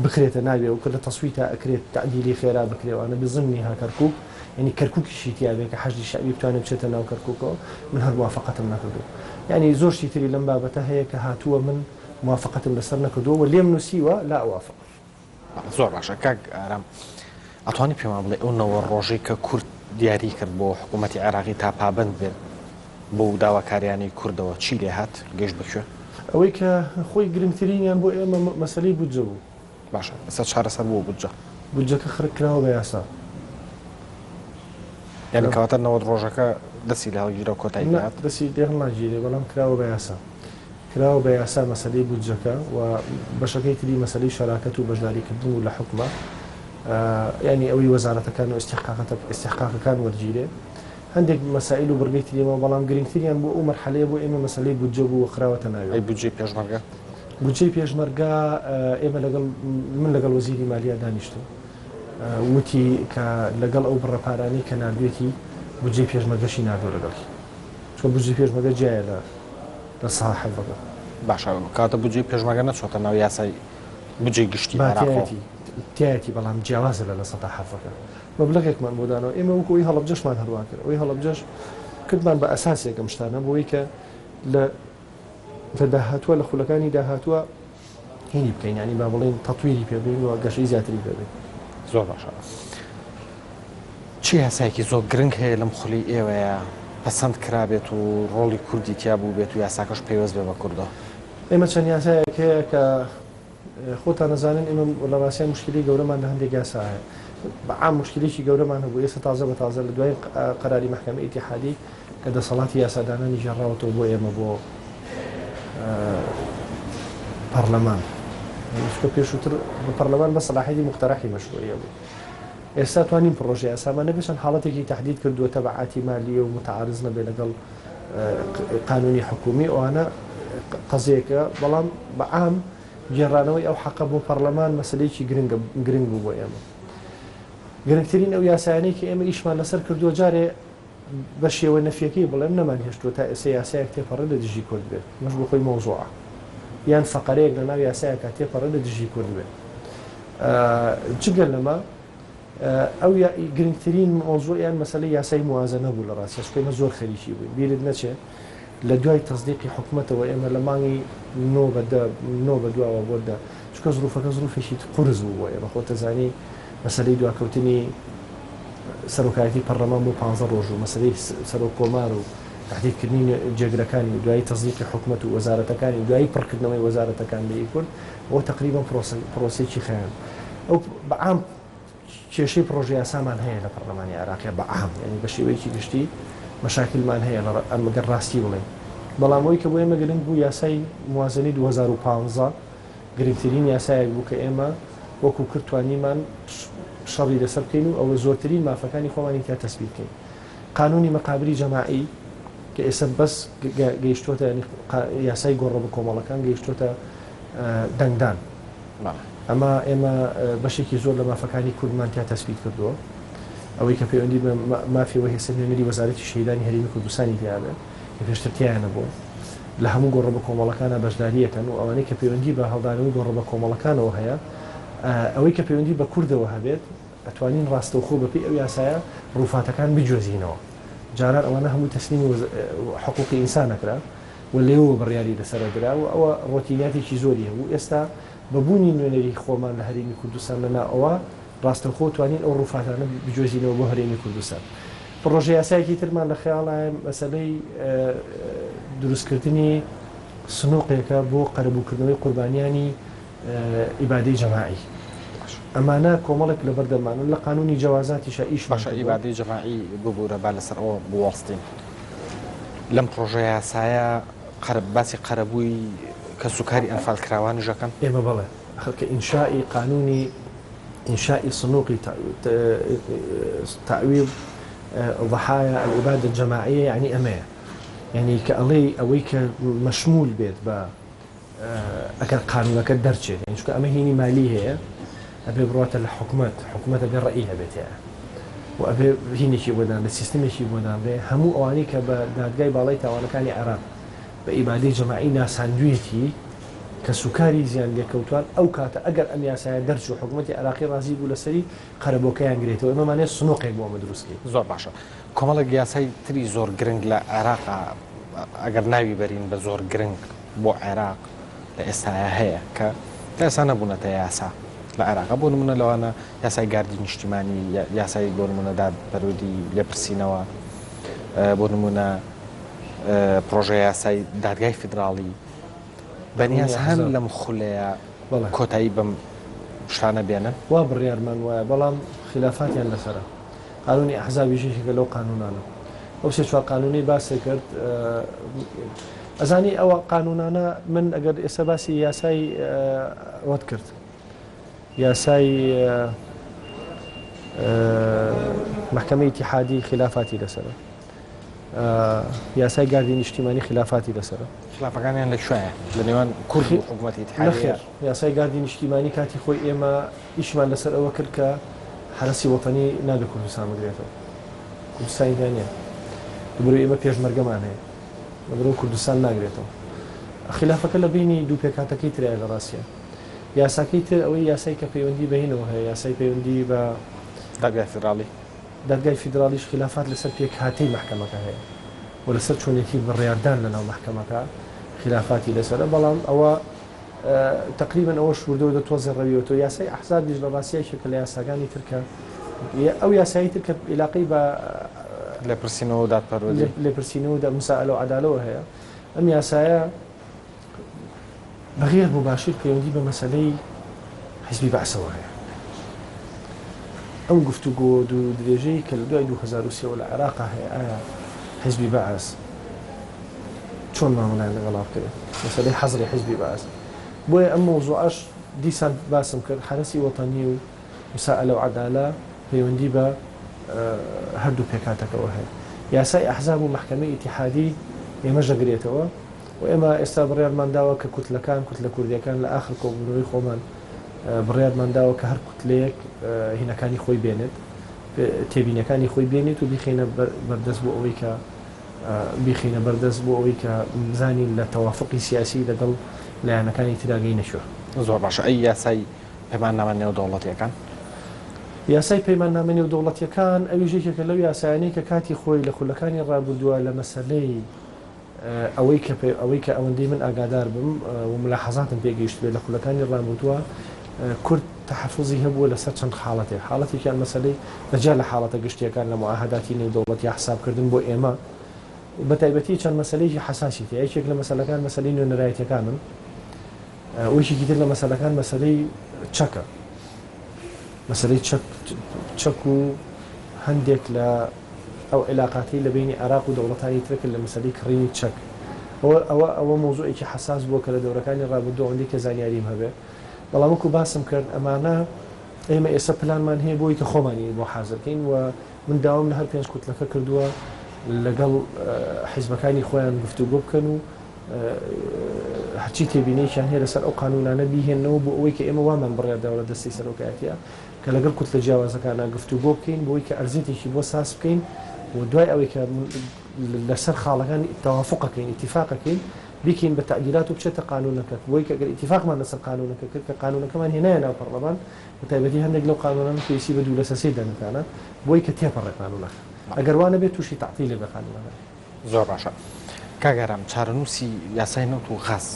بخرێتە ناوێ و کە لە تەسویتا ئەکرێت تەعدیلی خێرا بکرێ وانە بضمنها کەرکوک یانی کەرکوکیشی تیا بێ کە حەشدی شەعبی بتوانێ بچێتە ناو کەرکوکەوە من هەر موافەقەتم نەکردووە یانی زۆر شتی تری لەم بابەتە هەیە کە هاتووە من موافەقەتم لەسەر نەکردووە و لێم نووسیوە لا اوافق. زۆر باشە کاک ئارام ئەتوانی پێمان بڵێ ئەو نەوە ڕۆژەی کە کورد دیاری کرد بۆ حکوومەتی عێراقی تا پابەند بێت بەو داواکاریانەی کوردەوە چی لێهات؟ گەیشت بە کوێ؟ ئەوەی کە خۆی گرنگترینیان بۆ ئێمە مەسەلەی بودجە بوو. باشە ئێستا چارەسەر بووە بودجە؟ بودجەکە خرک کراوە بە یاسا. یانی کەواتە 90 ڕۆژەکە دەستی لێ هەڵگیرا و کۆتایی پێ نا هات؟ دەستی لێ هەڵناگیرێ بەڵام کراوە بە یاسا. کراوە بە یاسا مەسەلەی بودجەکە و بەشەکەی تری مەسەلەی شەراکەت و بەشداریکردن بوو لە حوکما. یانی ئەوەی وەزارەتەکان و ئیستیحقاقەکان وەرگیرێ. هەندێک مەسائیل و بڕگەی تری ماوە، بەڵام گرنگتریان بۆ ئەو مەرحەلەیە بۆ ئێمە مەسەلەی بودجە بوو و خراوەتە ناویەوە. ئەی بودجەی پێشمەرگە؟ بودجەی پێشمەرگە ئێمە لەگەڵ من لەگەڵ وەزیری مالیا دانیشتم وتی کە لەگەڵ ئەو بڕە پارانەی کە ناردوێتی بودجەی پێشمەرگەشی ناردووە لەگەڵی، چونکە بودجەی پێشمەرگە جیایە لە لە ساحەبەکە. باشە کەواتە بودجەی پێشمەرگە نەچووەتە ناو یاسای بودجەی گشتی با عێراقەوە؟ تیایەتی تیایەتی بەڵام جیاوازە لە 7%ەکە. مەبلەغێکمان بۆ داناوە ئێمە وەکو ئەوی هەڵەبجەشمان هەروا کرد ئەوی هەڵەبجەش کردمان بە ئەساسێک ئەم شتانە بۆی کە لە لە داهاتووە لە خولەکانی داهاتووە هینی بکەین ینی با بڵین تەتویری پێ بین و گەشەی زیاتری پێ بین. زۆر باشە چ یاسایەکی زۆر گرنگ هەیە لەم خولی ئێوەیە پەسەند کرابێت و ڕۆڵی کوردی تیا بوو بێت و یاساکەش پەیوەست بێ بە کوردەوە؟ ئێمە چەند یاسایەک هەیە کە خۆتان ئەزانن ئێمە لە ڕاستیا موشکیلەی گەورەمان لە هەندێک یاسا هەیە. بە عام موشکیلەیەکی گەورەمان هەبوو ئێستا تازە بە تازە لە دوایین قەراری مەحکەمەی ئیتیحادی کە دەسەڵاتی یاسادانانی گێڕاوەتەوە بۆ ئێمە بۆ پەڕلەمان. چونکە پێشووتر بە پەڕلەمان بە سەلاحیەتی موقتەرەحی مەشروعیە بوو. ئێستا توانیم پڕۆژە یاسامان نەبێت چەند حاڵەتێکی تەحدید کردووە تەبعاتی مالیە و متعارض نەبێت لەگەڵ قانونی حکومی ئەوانە قەزیەکە بەڵام بە عام گێڕانەوەی ئەو حەقە بۆ پەڕلەمان مەسەلەیەکی گرنگە گرنگ بوو بۆ ئێمە. گرنگترین ئەو یاسایانەی کە ئێمە ئیشمان لەسەر کردووە جارێ بە شێوە نەفیەکەی بڵێم نەمان هێشتووە تا ئێستا یاسایەک تێپەڕێ لە دژی کورد بێت ئەمەش بۆ خۆی مەوزوعە یان فەقەرەیەک لە ناو یاسایەکا تێپەڕێ لە دژی کورد بێت جگە لەمە ئەو گرنگترین مەوزوع یان مەسەلەی یاسای موازەنە بوو لە ڕاستیا چونکە ئێمە زۆر خەریکی بووین بیرت نەچێ لە دوای تەسدیقی حکومەتەوە ئێمە لە مانگی نۆ بە دە نۆ بە دواوە بۆ دە چونکە زروفەکە زروفێکی قورس بوو بۆ ئێمە خۆت دەزانی مەسەلەی دواکەوتنی سەرۆکایەتی پەرلەمان بۆ پانزە ڕۆژ و مەسەلەی سەرۆک کۆمار و تەحدیدکردنی جێگرەکانی و دوایی تەسدیقی حکومەت و وەزارەتەکانی و دوایی پڕکردنەوەی وەزارەتەکان بە ئی کورد ئەوە تەقریبەن پرۆسەیەکی خایاند ئەو بە عام کێشەی پڕۆژە یاسامان هەیە لە پەڕلەمانی عێراقیا بە عام یانی بە شێوەیەکی گشتی مەشاکلمان هەیە لە ئەگەر ڕاستی بڵێین بەڵام ئەوەی کە بۆ ئێمە گرنگ بوو یاسای موازنەی 2015 گرنگترین یاسایەک بوو کە ئێمە وەکو کرد توانیمان شەڕی لەسەر بکەین و ئەوە زۆرترین مافەکانی خۆمانی تیا تەسبیت بکەین قانونی مەقابری جەماعی کە ئێستا بەس گەیشتۆتە یاسای گۆڕە بە کۆمەڵەکان گەیشتۆتە دەنگدان. ئەمە ئێمە بەشێکی زۆر لە مافەکانی کوردمان تیا تەسبیت کردووە. ئەوەی کە پەیوەندی بە مافی ئەوە هەیە نوێنەری وەزارەتی شەهیدانی هەرێمی کوردستانی تیا بێت کە پێشتر تیایان نەبووە. لە هەموو گۆڕە بەکۆمەڵەکانا بەشدارییەکەن و ئەوانەی کە پەیوەندی بە هەڵدانەوەی گۆڕە بەکۆمەڵەکانەوە هەیە ئەوەی کە پەیوەندی بە کوردەوە هەبێت ئەتوانین ڕاستەوخۆ بەپێی ئەو یاسایە ڕووفاتەکان بگوێزینەوە. جاران ئەوانە هەمووی تەسلیمی حقوقی ئینسان ئەکرا. و لێوەوە بڕیاری لەسەر ئەدرا و ئەوە ڕۆتینیاتێکی زۆری هەبوو، ئێستا بە بوونی نوێنەری خۆمان لە هەرێمی کوردستان لە ناوەوە ڕاستەوخۆ توانین ئەو ڕووفاتانە بگوێزینەوە بۆ هەرێمی کوردستان. پڕۆژە یاسایەکی ترمان لە خەیاڵایە مەسەلەی دروستکردنی سنوقێکە بۆ قەرەبووکردنەوەی قوربانیانی ئیبادەی جەماعی. ئەمانە کۆمەڵێک لەبەردەمانن لە قانونی جەوازاتیشا ئیشمان باشە کردووە. ئیبادەی جەماعی ببورە با لەسەر ئەوە بوەستین لەم پڕۆژە یاسایە قەرە باسی قەرەبووی کەسوکاری ئەنفالکراوانیش ئەکەن؟ ئێمە بەڵێ ئەخر کە ئینشائی قانونی ئینشائی سنوقی تەعویض. ضحایا الابادە الجماعیە یانی ئەمەیە یانی کە ئەڵێی ئەوەی کە مەشمول بێت بە ئەگەر قانونەکە دەرچێت یانی چونکە ئەمە هینی مالی هەیە ئەبێ بڕاتە لە حکومەت حکومەت ئەبێ ڕەئی هەبێت هەیە و ئەبێ هینێکی بۆ دانرێت سیستمێکی بۆ دانرێ هەموو ئەوانەی کە بە دادگای باڵای تاوانەکانی عێراق بە ئیبادەی جەماعی ناساندوێتی کەسوکاری زیانلێکەوتوان ئەو کاتە ئەگەر ئەم یاسایە دەرچوو حکومەتی عێراقی ڕازی بوو لەسەری قەرەبۆکەیان گرێتەوە ئێمەمانەیە سنوقێک بۆ ئەمە دروست کەین. زۆر باشە کۆمەڵێک یاسای تری زۆر گرنگ لە عێراقا ئەگەر ناوی بەرین بە زۆر گرنگ بۆ عێراق لە ئێستایا هەیە کە تا ئێستا نەبوونەتە یاسا لە عێراقا بۆ نمونە لەوانە یاسای گاردی نیشتیمانی یاسای بۆ نمونە دادپەروەری لێپرسینەوە بۆ نمونە پرۆژە یاسای دادگای فیدراڵی بەنیاز هەن لەم خولەیە کۆتایی بەم شتانە بێنن؟ وا بڕیارمان وایە، بەڵام خیلافاتیان لەسەرە. قانوونی ئەحزابیش یەکێکە لەو قانوونانە. ئەو سێ چوار قانوونەی باست کرد، ئەزانی ئەوە قانوونانە من ئەگەر ئێستا باسی یاسای ئەوەت کرد، یاسای مەحکەمەی ئیتیحادی خیلافاتی لەسەرە. یاسای گاردی نیشتیمانی خلافاتی لەسەرە. خلافەکانیان لە کوێیە؟ لە نێوان کورد و حکوومەتی ئیتحادیە؟ نەخێر، یاسای گاردی نیشتیمانی کاتی خۆی ئێمە ئیشمان لەسەر ئەوە کرد کە حەرەسی وەتەنی نابێ کوردستان بگرێتەوە. کوردستانی تیا نییە. لەبەرئەوەی ئێمە پێشمەرگەمان هەیە. لەبەرئەوە کوردستان ناگرێتەوە. خلافەکە لە بەینی دوو پێکهاتەکەی ترایە لە ڕاستیا. یاساکەی تر ئەوەی یاسای کە پەیوەندی بە هینەوە هەیە، یاسای پەیوەندی بە. دادگای فیدراڵی. دادگای فیدراڵیش خیلافات لەسەر پێکهاتەی مەحکەمەکە هەیە و لەسەر چۆنیەتی بڕیاردان لەناو مەحکەمەکە خیلافاتی لەسەرە، بەڵام ئەوە تەقریبەن ئەوەش وردە وردە تۆزێ ڕەویوەتەوە. یاسای ئەحزابیش لە ڕاستیا یەکێکە لە یاساکانی تر کە ئەو یاسایی تر کە ئیلاقەی بە لێپرسینەوە و دادپەروەری لێپرسینەوە و مسائلە و عەدالەوە هەیە، ئەم یاسایە بە غیر موباشیر پەیوەندی بە مەسەلەی حیزبی بەعسەوە هەیە. ئەم گفتوگۆ دوور و درێژەی کە لە دوای 2003 وە لە عێراقا هەیە ئایا حیزبی بەعس چۆن مامەڵەیان لەگەڵا بکرێت، مەسەلەی حەزری حیزبی بەعس. بۆیە ئەم مەوزوعەش دیسان باسم کرد حەرەسی وەتەنی و مسائلە و عەدالە پەیوەندی بە هەردوو پێکهاتەکەوە هەیە. یاسای ئەحزاب و مەحکەمەی ئیتیحادی ئێمەش دەگرێتەوە. و ئێمە ئێستا بڕیارمان داوە کە کوتلەکان، کوتلە کوردییەکان لە ئاخر کۆبوونەوەی خۆمان بڕیارمان داوە کە هەر کوتلەیەک هینەکانی خۆی بێنێت، تێبینیەکانی خۆی بێنێت و بیخەینە بەردەست بۆ ئەوەی کە بیخەینە بەردەست بۆ ئەوەی کە بزانین لە تەوافقی سیاسی لەگەڵ لایەنەکانی ترا گەینە کوێ. زۆر باشە ئەی یاسای پەیماننامە نێودەوڵەتییەکان؟ یاسای پەیماننامە نێودەوڵەتییەکان ئەویش یەکێکە لەو یاسایانەی کە کاتی خۆی لە خولەکانی ڕابردووە لە مەسەلەی ئەوەی کە ئەوەی کە ئەوەندەی من ئاگادار بم و ملاحەزاتم پێ گەیشتبێ لە خولەکانی ڕابردووە کورد تەحەفوزی هەبووە لەسەر چەند حاڵەتێک حاڵەتێکیان مەسەلەی بەجیا لە حاڵەتە گشتییەکان لە معاهداتی نێودەوڵەتی حسابکردن بۆ ئێمە بە تایبەتی چەند مەسەلەیەکی حەساسی تیا یەکێک لە مەسەلەکان مەسەلەی نوێنەرایەتیەکانن و یەکێکی تر لە مەسەلەکان مەسەلەی چەکە مەسەلەی چەک چەک و هەندێک لە ئەو عیلاقاتەی لە بەینی عێراق و دەوڵەتانی ترە کرد لە مەسەلەی کڕینی چەک. ئەوە ئەوە ئەوە مەوزوعێکی حەساس بووە کە لە دەورەکانی ڕابردوو ئەوەندەی کە زانیاریم هەبێ. بەڵام وەکوو باسم کرد ئەمانە ئێمە ئێستا پلانمان هەیە بۆی کە خۆمانی بۆ حازر کەین و من داوام لە هەر پێنج کوتلەکە کردووە لەگەڵ حیزبەکانی خۆیان گفتوگۆ بکەن و هەرچی تێبینییەکیان هەیە لەسەر ئەو قانوونانە بیهێننەوە بۆ ئەوەی کە ئێمە وامان بڕیار داوە لە دەستەی سەرۆکایەتییە کە لەگەڵ کوتلە جیاوازەکانا گفتوگۆ بکەین بۆی کە ئەرزیەتێکی بۆ ساز بکەین و دوای ئەوەی کە لەسەر خاڵەکان تەوافقەکەین ئیتیفاقەکەین بیکەین بە تەعدیلات و بچێتە قانونەکە بۆی کە گەر ئیتیفاقمان لەسەر قانونەکە کرد کە قانونەکەمان هێنایە ناو پەڕلەمان بە تایبەتی هەندێک لەو قانونانە پێویستی بە دوو لەسەر سێی دەنگدانە بۆی کە تێپەڕێ قانونەکە ئەگەر وا نەبێت تووشی تەعتیلە بێ قانونەکە. زۆر باشە کاک ئارام چارەنووسی یاسای نەوت و غاز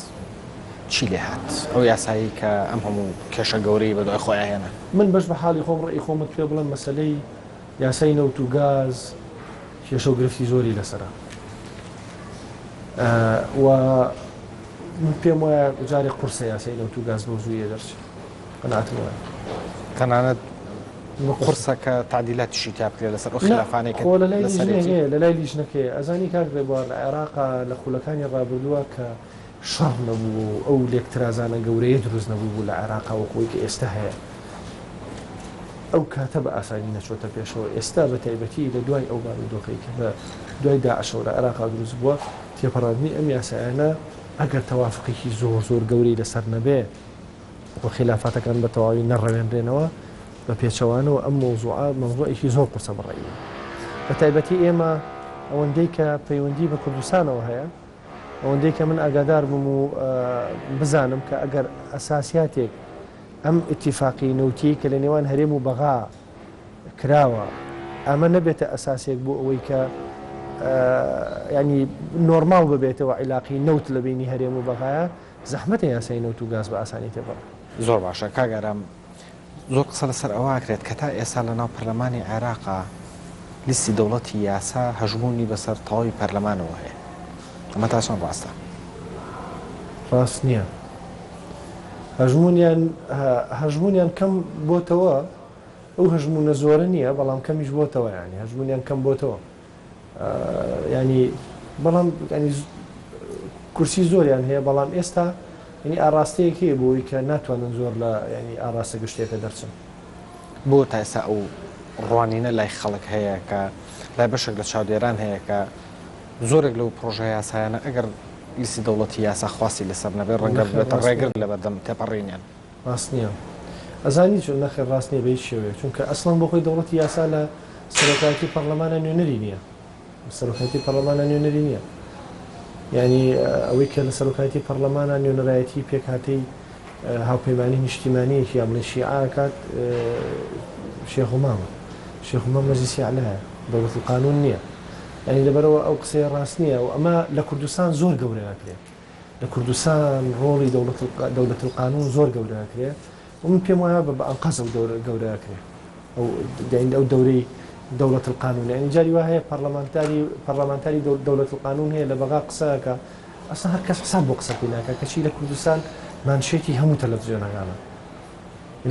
چی لێ هات؟ ئەو یاسایەی کە ئەم هەموو کێشە گەورەی بە دوای خۆیا هێنا. من بەش بە حاڵی خۆم ڕەئی خۆمت پێ بڵێم مەسەلەی یاسای نەوت و گاز کێشە و گرفتی زۆری لەسەرە و من پێم وایە جارێک قورسە یاسای نەوت و گاز بەو زوویە دەرچێت قەناعەتم وایە. تەنانەت قورسە کە تەعدیلاتیشی تیا بکرێت لەسەر ئەو خیلافانەی کە خۆ لەلای لیژنەیە لەلای لیژنەکەیە ئەزانی کاک ڕێبوار لە عێراقا لە خولەکانی ڕابردووە کە شەڕ نەبوو و ئەو لێکترازانە گەورەیە دروست نەبوو بوو لە عێراقا وەکو ئەوەی کە ئێستا هەیە. ئەو کاتە بە ئاسانی نەچۆتە پێشەوە، ئێستا بە تایبەتی لە دوای ئەو بارودۆخەی کە بە دوای داعشەوە لە عێراقا دروست بووە، تێپەڕاندنی ئەم یاسایانە ئەگەر تەوافقێکی زۆر زۆر گەورەی لەسەر نەبێ و خیلافاتەکان بە تەواوی نەڕەوێنرێنەوە، بە پێچەوانەوە ئەم مەوزوعە مەوزوعێکی زۆر قورسە بە ڕەئی من. بە تایبەتی ئێمە ئەوەندەی کە پەیوەندی بە کوردستانەوە هەیە، ئەوەندەی کە من ئاگادار بم و بزانم کە ئەگەر ئەساسیاتێک ئەم ئیتیفاقی نەوتیەی کە لە نێوان هەرێم و بەغا کراوە ئەمە نەبێتە ئەساسێک بۆ ئەوەی کە ینی نۆرماڵ ببێتەوە عیلاقی نەوت لە بینی هەرێم و بەغایە زەحمەتە یاسای نەوت و گاز بە ئاسانی تێپەڕێ. زۆر باشە کاک ئارام زۆر قسە لەسەر ئەوە ئەکرێت کە تا ئێستا لەناو پەرلەمانی عێراقا لیستی دەوڵەتی یاسا هەژموونی بەسەر تەواوی پەرلەمانەوە هەیە ئەمە تا چەند ڕاستە؟ ڕاست نییە. هەژموونیان هەژموونیان کەم بۆتەوە ئەو هەژموونە زۆرە نییە بەڵام کەمیش بۆتەوە یانی هەژموونیان کەم بۆتەوە ینی بەڵام ینی کورسی زۆریان هەیە بەڵام ئێستا ینی ئاراستەیەک هەیە بۆی کە ناتوانن زۆر لە ینی ئاراستە گشتیەکە دەرچن. بۆ تا ئێستا ئەو ڕوانینە لای خەڵک هەیە کە لای بەشێک لە چاودێران هەیە کە زۆرێک لەو پڕۆژە یاسایانە ئەگەر لیستی دەوڵەتی یاسا خواستی لەسەر نەبێت ڕەنگە نەخێر ببێتە ڕاست ڕێگر نییە. لەبەردەم تێپەڕینیان. ڕاست نییە. ئەزانی چۆن؟ نەخێر ڕاست نییە بە هیچ شێوەیەک. چونکە ئەسڵەن بۆ خۆی دەوڵەتی یاسا لە سەرۆکایەتی پەڕلەمانا نوێنەری نییە. سەرۆکایەتی پەڕلەمانا نوێنەری نییە. یانی ئەوەی کە لە سەرۆکایەتی پەڕلەمانا نوێنەرایەتی پێکهاتەی هاوپەیمانی نیشتیمانییەکی یا بڵێ شیعە ئەکات شێخ همامە. شێخ همام مەجلیسی ئەعلایە. دەوڵەت القانون نییە. یانی لەبەرئەوە ئەو قسەیە ڕاست نییە و ئەمە لە کوردستان زۆر گەورە ئەکرێ. لە کوردستان ڕۆڵی دەوڵەت القانون زۆر گەورە ئەکرێ و من پێم وایە بە ئەنقەست ئەو دەورە گەورە ئەکرێ. ئەو یانی ئەو دەورەی دەوڵەت القانون یانی جاری وا هەیە پەڕلەمانتاری پەڕلەمانتاری دەوڵەت القانون هەیە لە بەغا قسە ئەکا ئەسڵەن هەر کەس حساب بۆ قسەکەی ناکا کەچی لە کوردستان مانشێتی هەموو تەلەفزیۆنەکانە.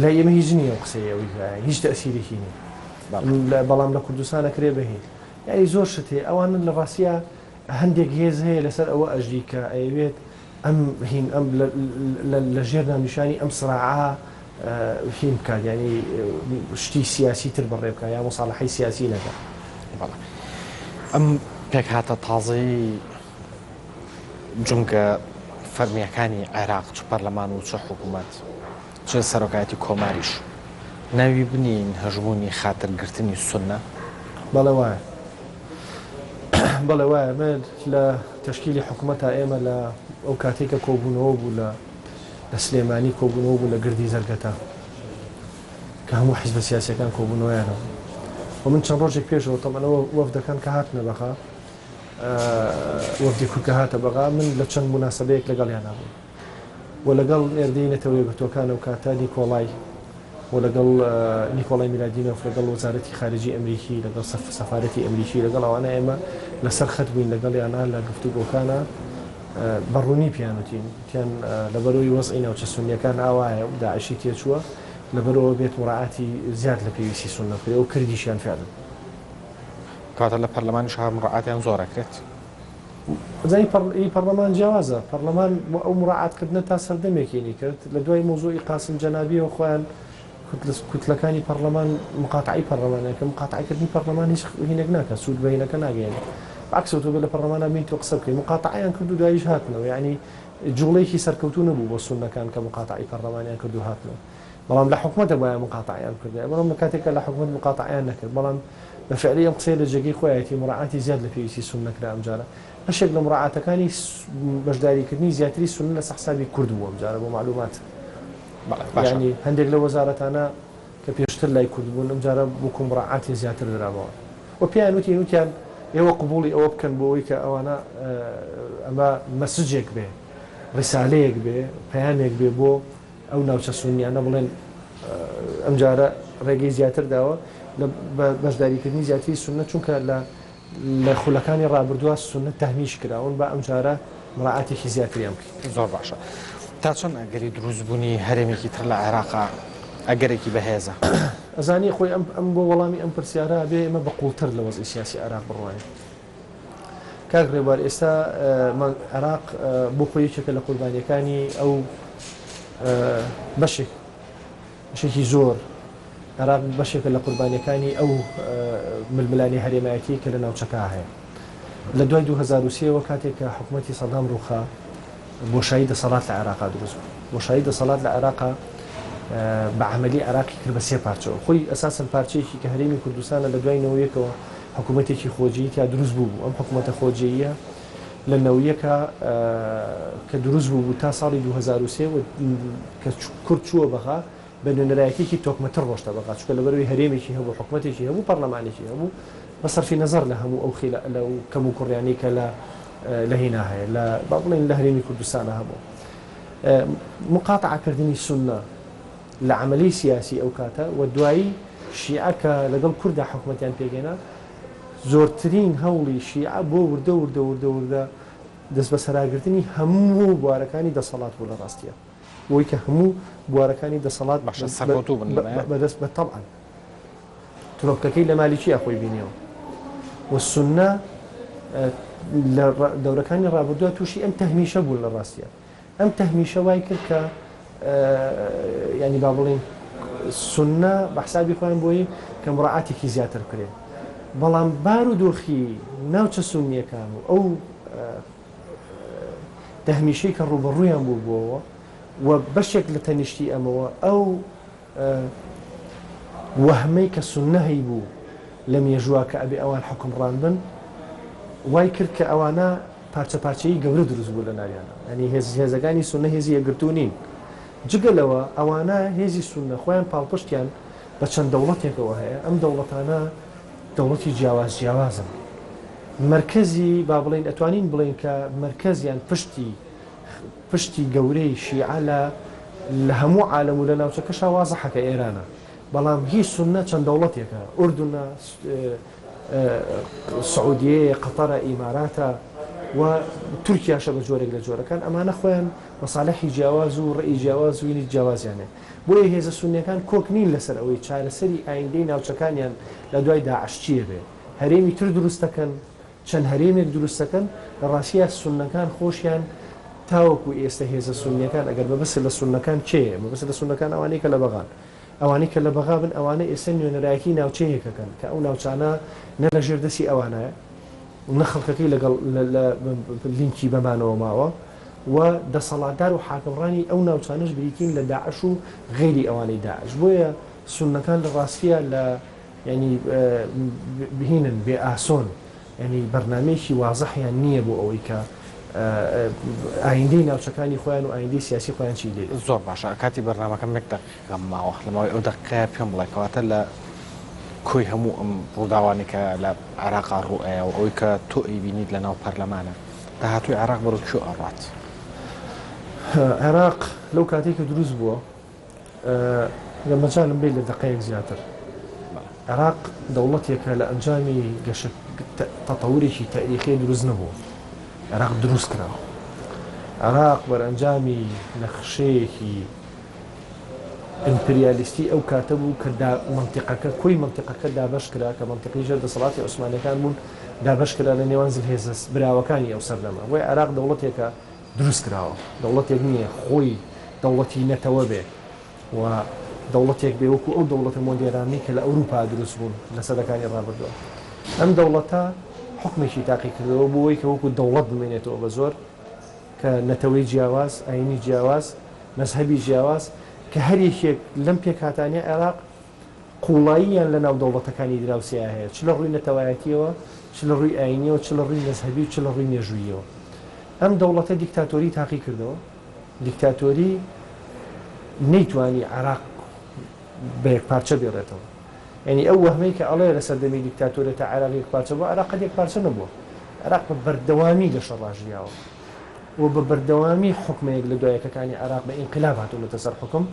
لای ئێمە هیچ نییە ئەو قسەیە ئەوی هیچ تەئسیرێکی نییە. بەڵام لە کوردستان ئەکرێ بە هین. یانی زۆر شت هەیە ئەوانە لە ڕاستیا هەندێک هێز هەیە لەسەر ئەوە ئەژی کە ئەیەوێت ئەم هین ئەم لە ژێر ناونیشانی ئەم سراعە هین بکات یانی شتی سیاسی تر بەڕێ بکات یا موساڵەحەی سیاسی نەکات. بەڵێ ئەم پێکهاتە تازەی جومگە فەرمییەکانی عێراق چ پەرلەمان و چ حکوومەت چ سەرۆکایەتی کۆماریش ناوی بنێین هەژموونی خاتر گرتنی سوننە؟ بەڵێ وایە. بەڵێ وایە. من لە تەشکیلی حکوومەتا ئێمە لە ئەو کاتەی کە کۆبوونەوە بوو لە لە سلێمانی کۆبوونەوە بوو لە گردی زەرگەتە کە هەموو حیزبە سیاسییەکان کۆبوونەوەیان هەبوو و من چەند ڕۆژێک پێشەوە تەبعەن ئەوە وەفدەکان کە هاتنە بەغا وەفدی کورد کە هاتە بەغا من لە چەند موناسەبەیەک لەگەڵیانا بووم و لەگەڵ نێردەی نەتەوە یەکگرتووەکان ئەو کاتە نیکۆڵای و لەگەڵ نیکۆڵای میلادینۆف لەگەڵ وەزارەتی خارجی ئەمریکی لەگەڵ سەفارەتی ئەمریکی لەگەڵ ئەوانە ئێمە لەسەر خەت بووین لەگەڵیانا لە گفتوگۆکانە بە ڕوونی پێیان وتین وتیان لەبەرەوەی وەزعی ناوچە سونیەکان ئاوایە و داعشی تێچووە لەبەرەوە بێت مراعاتی زیاد لە پێویستی سوننە بکرێ و کردیشیان فعلا. کەواتە لە پەرلەمانیش هەر مراعاتیان زۆر ئەکرێت؟ ئەزانی ئی پەڕلەمان جیاوازە، پەڕلەمان ئەو مراعات کردنە تا سەردەمێک ینی کرد، لە دوای مەوزوعی قاسم جەنابیەوە خۆیان کوتلەکانی پەڕلەمان مقاتعەی پەڕلەمانیان کرد، مقاتعە کردنی پەڕلەمان هیچ هینێک ناکات، سوود بە هینەکە ناگەیەنێت، بەعەکسەوە تۆ بێ لە پەڕلەمانا بینی تۆ قسە بکەی، مقاتعەیان کرد و دواییش هاتنەوە، یانی جوڵەیەکی سەرکەوتوو نەبوو بۆ سوننەکان کە مقاتعەی پەڕلەمانیان کرد و هاتنەوە. بەڵام لە حکومەت دەبوایە موقاتەعەیان بکردایە، بەڵام لە کاتێکا لە حکومەت موقاتەعەیان نەکرد، بەڵام بە فعلی ئەم قسەیە لە جێگەی خۆیەتی، موراعاتی زیاد لە پێویستی سوننە کرا ئەمجارە، بەشێک لە موراعاتەکانی بەشداریکردنی زیاتری سوننە لەسەر حسابی کورد بوو ئەمجارە بۆ مەعلومات، یانی هەندێک لەو وەزارەتانە کە پێشتر لای کورد بوون ئەمجارە وەکو موراعاتی زیاتر درا بەوان و پێیان وتین وتیان ئێوە قبوڵی ئەوە بکەن بۆ ئەوەی کە ئەوانە ئەمە مەسجێک بێ ڕیسالەیەک بێ پەیامێک بێ بۆ ئەو ناوچە سوننیانە بڵێن ئەمجارە ڕێگەی زیاتر داوە لە بەشداریکردنی زیاتری سوننە چونکە لە لە خولەکانی ڕابردووە سوننە تەهمیش کراون با ئەمجارە مراعاتێکی زیاتریان بکەین. زۆر باشە. تا چەند ئەگەری دروستبوونی هەرێمێکی تر لە عێراقا ئەگەرێکی بەهێزە؟ ئەزانی خۆی ئەم ئەم بۆ وەڵامی ئەم پرسیارە ئەبێ ئێمە بە قووڵتر لە وەزعی سیاسی عێراق بڕوانین. کاک ڕێبوار ئێستا عێراق بۆ خۆی یەکێکە لە قوربانیەکانی ئەو بەشێک بەشێکی زۆر عێراق بەشێکە لە قوربانیەکانی ئەو ململانێ هەرێمایەتیەی کە لە ناوچەکە هەیە. لە دوای 2003 وە کاتێک کە حکومەتی سەدام ڕووخا، بۆشایی دەسەڵات لە عێراقا دروست بوو. بۆشایی دەسەڵات لە عێراقا بە عەمەلی عێراقی کرد بە سێ پارچەوە. خۆی ئەساسەن پارچەیەکی کە هەرێمی کوردستانە لە دوای نەوەیەکەوە حکوومەتێکی خۆجێیی تیا دروست بوو بوو. ئەم حکوومەتە خۆجێییە لە نەوەیەکە کە دروست بوو بوو تا ساڵی 2003 و کە کورد چووە بەغا بە نوێنەرایەتیەکی تۆکمەتر ڕۆشتە بەغا چونکە لەبەرئەوەی هەرێمێکی هەبوو حکومەتێکی هەبوو پەڕلەمانێکی هەبوو بە سەرفی نەزەڕ لە هەموو ئەو خیلا لە و کەم و کوڕیانەی کە لە لە هینا هەیە لە با بڵێین لە هەرێمی کوردستانا هەبوو مقاتعە کردنی سوننە لە عەمەلی سیاسی ئەو کاتە و دوایی شیعە کە لەگەڵ کوردا حکومەتیان پێکهێنا زۆرترین هەوڵی شیعە بۆ وردە وردە وردە وردە دەستبەسەراگرتنی هەموو بوارەکانی دەسەڵات بوو لە ڕاستیە. بۆی کە هەموو بوارەکانی دەسەڵات باشە سەرکەوتوو بن لەمەیا؟ بەدەست بە تەبعەن ترۆپکەکەی لە مالیکییا خۆی بینیەوە و سوننە لە دەورەکانی ڕابردووە تووشی ئەم تەهمیشە بوون لە ڕاستیە ئەم تەهمیشە وای کرد کە ینی با بڵین سوننە بە حسابی خۆیان بۆی کە مڕعاتێکی زیاتر بکرێت بەڵام بار و دۆخی ناوچە سونیەکان و ئەو تەهمیشەی کە ڕووبەڕوویان بووبووەوە و بەشێک لە تەنیشتی ئەمەوە ئەو وەهمەی کە سوننە هەیبوو لە مێژووە کە ئەبێ ئەوان حوکمڕان بن وای کرد کە ئەوانە پارچە پارچەیی گەورە دروست بوو لە ناویانە یانی هێز هێزەکانی سوننە هێزی یەکگرتوو نین جگە لەوە ئەوانە هێزی سوننە خۆیان پاڵپشتیان بە چەند دەوڵەتێکەوە هەیە ئەم دەوڵەتانە دەوڵەتی جیاواز جیاوازن مەرکەزی با بڵێین ئەتوانین بڵێین کە مەرکەز یان پشتی پشتی گەورەی شیعە لە لە هەموو عالەم و لە ناوچەکەشا وازحە کە ئێرانە بەڵام هی سوننە چەند دەوڵەتێکە ئوردنە سعودیەیە قەتەرە ئیماراتە و تورکیاشە بە جۆرێک لە جۆرەکان ئەمانە خۆیان مەسالحی جیاواز و ڕێی جیاواز و جیاوازیان هەیە بۆیە هێزە سوننیەکان کۆک نین لەسەر ئەوەی چارەسەری ئایندەی ناوچەکانیان لە دوای داعش چیە بێ هەرێمی تر دروست دەکەن، چەند هەرێمێک دروست دەکەن، لە ڕاستیا سوننەکان خۆشیان تاوەکو ئێستە هێزە سوننیەکان ئەگەر مەبەستت لە سوننەکان کێیە؟ مەبەستت لە سوننەکان ئەوانەی کە لە بەغان. ئەوانەی کە لە بەغا بن ئەوانە ئێستە نوێنەرایەتی ناوچەیەک ئەکەن کە ئەو ناوچانە نە لە ژێر دەستی ئەوانایە نە خەڵکەکەی لەگەڵ لە لینکی بەمانەوە ماوە و دەسەڵاتدار و حاکمڕانی ئەو ناوچانەش بریتین لە داعش و غەیری ئەوانەی داعش. بۆیە سوننەکان لە ڕاستیا لە یانی بهینن بێ ئاسۆن یانی بەرنامەیەکی وازحیان نییە بۆ ئەوەی کە ئایندەی ناوچەکانی خۆیان و ئایندەی سیاسی خۆیان چی لێ بێت. زۆر باشە کاتی بەرنامەکەم یەک دەقیقەم ماوە لە ماوەی ئەو دەقیقەیە پێم بڵێ کەواتە لە کۆی هەموو ئەم ڕووداوانەی کە لە عێراقا ڕوو ئەیا و ئەوەی کە تۆ ئەیبینیت لە ناو پەرلەمانە داهاتووی عێراق بەرەو کوێ ئەڕوات؟ عێراق لەو کاتەی کە دروست بووە گەر مەجالم بێت لە دەقەیەک زیاتر. عێراق دەوڵەتێکە لە ئەنجامی گەشە تەتەورێکی تاریخی دروست نەبووە. عێراق دروست کراوە. عێراق بەرئەنجامی نەخشەیەکی ئیمپریالیستی ئەو کاتە بوو کە مەنتیقەکە کۆی مەنتیقەکە دابەش کرا کە مەنتیقی ژێر دەسەڵاتی عوسمانیەکان بوون دابەش کرا لە نێوان زلهێزە براوەکانی ئەو سەردەمە. بۆیە عێراق دەوڵەتێکە دروست کراوە، دەوڵەتێک نییە خۆی دەوڵەتی نەتەوە بێ و دەوڵەتێک بێ وەکو ئەو دەوڵەتە مۆدێرانەی کە لە ئەوروپا دروست بوون لە سەدەکانی ڕابردووە. ئەم دەوڵەتە حوکمێکی تاقی کردەوە بۆ ئەوەی کە وەکو دەوڵەت بمێنێتەوە بە زۆر کە نەتەوەی جیاواز، ئایینی جیاواز، مەزهەبی جیاواز کە هەر یەکێک لەم پێکهاتانەی عێراق قووڵاییان لە ناو دەوڵەتەکانی دراوسێیا هەیە، چ لە ڕووی نەتەوایەتییەوە، چ لە ڕووی ئایینییەوە، چ لە ڕووی مەزهەبی و چ لە ڕووی مێژووییەوە. ئەم دەوڵەتە دیکتاتۆری تاقی کردەوە. دیکتاتۆری نەیتوانی عێراق بە یەکپارچە بێڵێتەوە. یانی ئەو وەهمەی کە ئەڵێ لە سەردەمی دیکتاتۆریەتا عێراق یەکپارچە بووە، عێراق قەت یەکپارچە نەبووە. عێراق بە بەردەوامی لە شەڕا ژیاوە و بە بەردەوامی حوکمە یەک لە دوای یەکەکانی عێراق بە ئینقلاب هاتوونەتە سەر حوکم.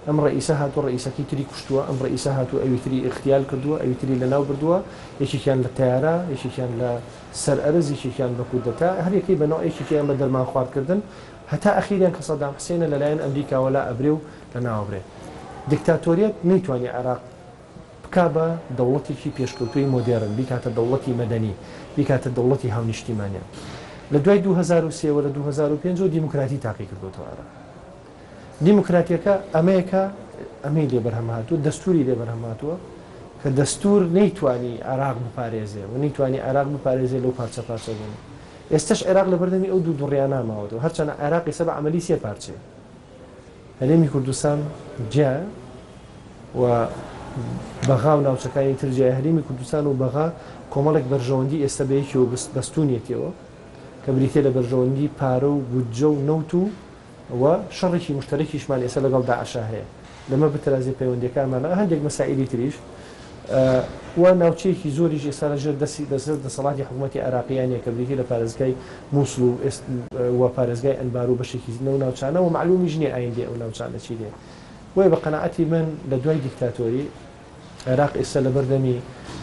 ئەم ڕەئیسە هاتووە ڕەئیسەکەی تری کوشتووە، ئەم ڕەئیسە هاتووە ئەوی تری ئیغتیال کردووە، ئەوی تری لەناو بردووە، یەکێکیان لە تەیارە، یەکێکیان لە سەر ئەرز، یەکێکیان بە کودەتا، هەر یەکەی بە نەوع یەکێکیان بە دەرمان خواردکردن، هەتا ئەخیریان کە سەدام حسێنە لەلایەن ئەمریکاوە لا ئەبرێ و لەناو ئەبرێ. دیکتاتۆریەت نەیتوانی عێراق بکا بە دەوڵەتێکی پێشکەوتووی مۆدێرن، بیکاتە دەوڵەتی مەدەنی، بیکاتە دەوڵەتی هاونیشتیمانیان. لە دوای 2003 وە لە 2005 ەوە دیموکراتی تاقی کردۆتەوە عێراق. دیموکراتیەکە ئەمەیە کە ئەمەی لێ بەرهەم هاتووە، دەستووری لێ بەرهەم هاتووە کە دەستوور نەیتوانی عێراق بپارێزێ و نەیتوانی عێراق بپارێزێ لەو پارچە پارچە بوونە. ئێستەش عێراق لە بەردەمی ئەو دوو دوڕیانە ماوەتەوە، هەرچەنە عێراق ئێستا بە عەمەلی سێ پارچەیە. هەرێمی کوردستان جیایە و بەغا و ناوچەکانی تر جیایە، هەرێمی کوردستان و بەغا کۆمەڵێک بەرژەوەندی ئێستا بە یەکیەوە بەستوونیەتیەوە کە بریتیە لە بەرژەوەندی پارە و بودجە و نەوت و و شەڕێکی موشتەرەکیشمان ئێستا لەگەڵ داعشا هەیە لەمە بترازێ پەیوەندیەکانمان لەگەڵ هەندێک مەسائیلی تریش و ناوچەیەکی زۆریش ئێستا لەژێر دەستی لەسەر دەسەڵاتی حکوومەتی عێراقییان نیە کە بریتی لە پارێزگای مووسڵ و و پارێزگای ئەنبار و بەشێکی لەو ناوچانە و مەعلوومیش نیە ئایندەی ئەو ناوچانە چی دێ بۆیە بە قەناعەتی من لە دوای دیکتاتۆری عێراق ئێستا لەبەردەمی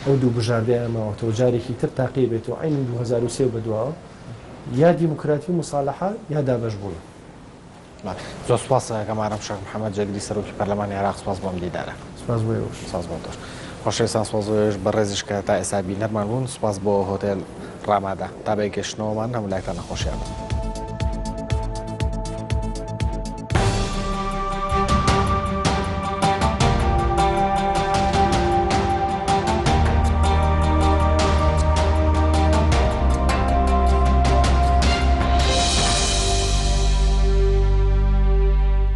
ئەو دوو بژاردەیە ماوەتەوە جارێکی تر تاقی بێتەوە عەینەن 2003 و بەدواوە یا دیموکراتی و موسالەحە یا دابەشبوون. زۆر سوپاس ئەکەم ئارام شێخ محەمەد جێگری سەرۆکی پەرلەمانی عێراق سوپاس بۆ ئەم دیدارە. سوپاس بۆ ئێوەش. سوپاس بۆ تۆش. خۆشەویستان سوپاس بۆ ئێوەش بەڕێزیش کە تا ئێستا بینەرمان بوون سوپاس بۆ هۆتێل ڕامادا تا بەیەک گەشتنەوەمان هەموو لایەکتان لە خۆشیان بن.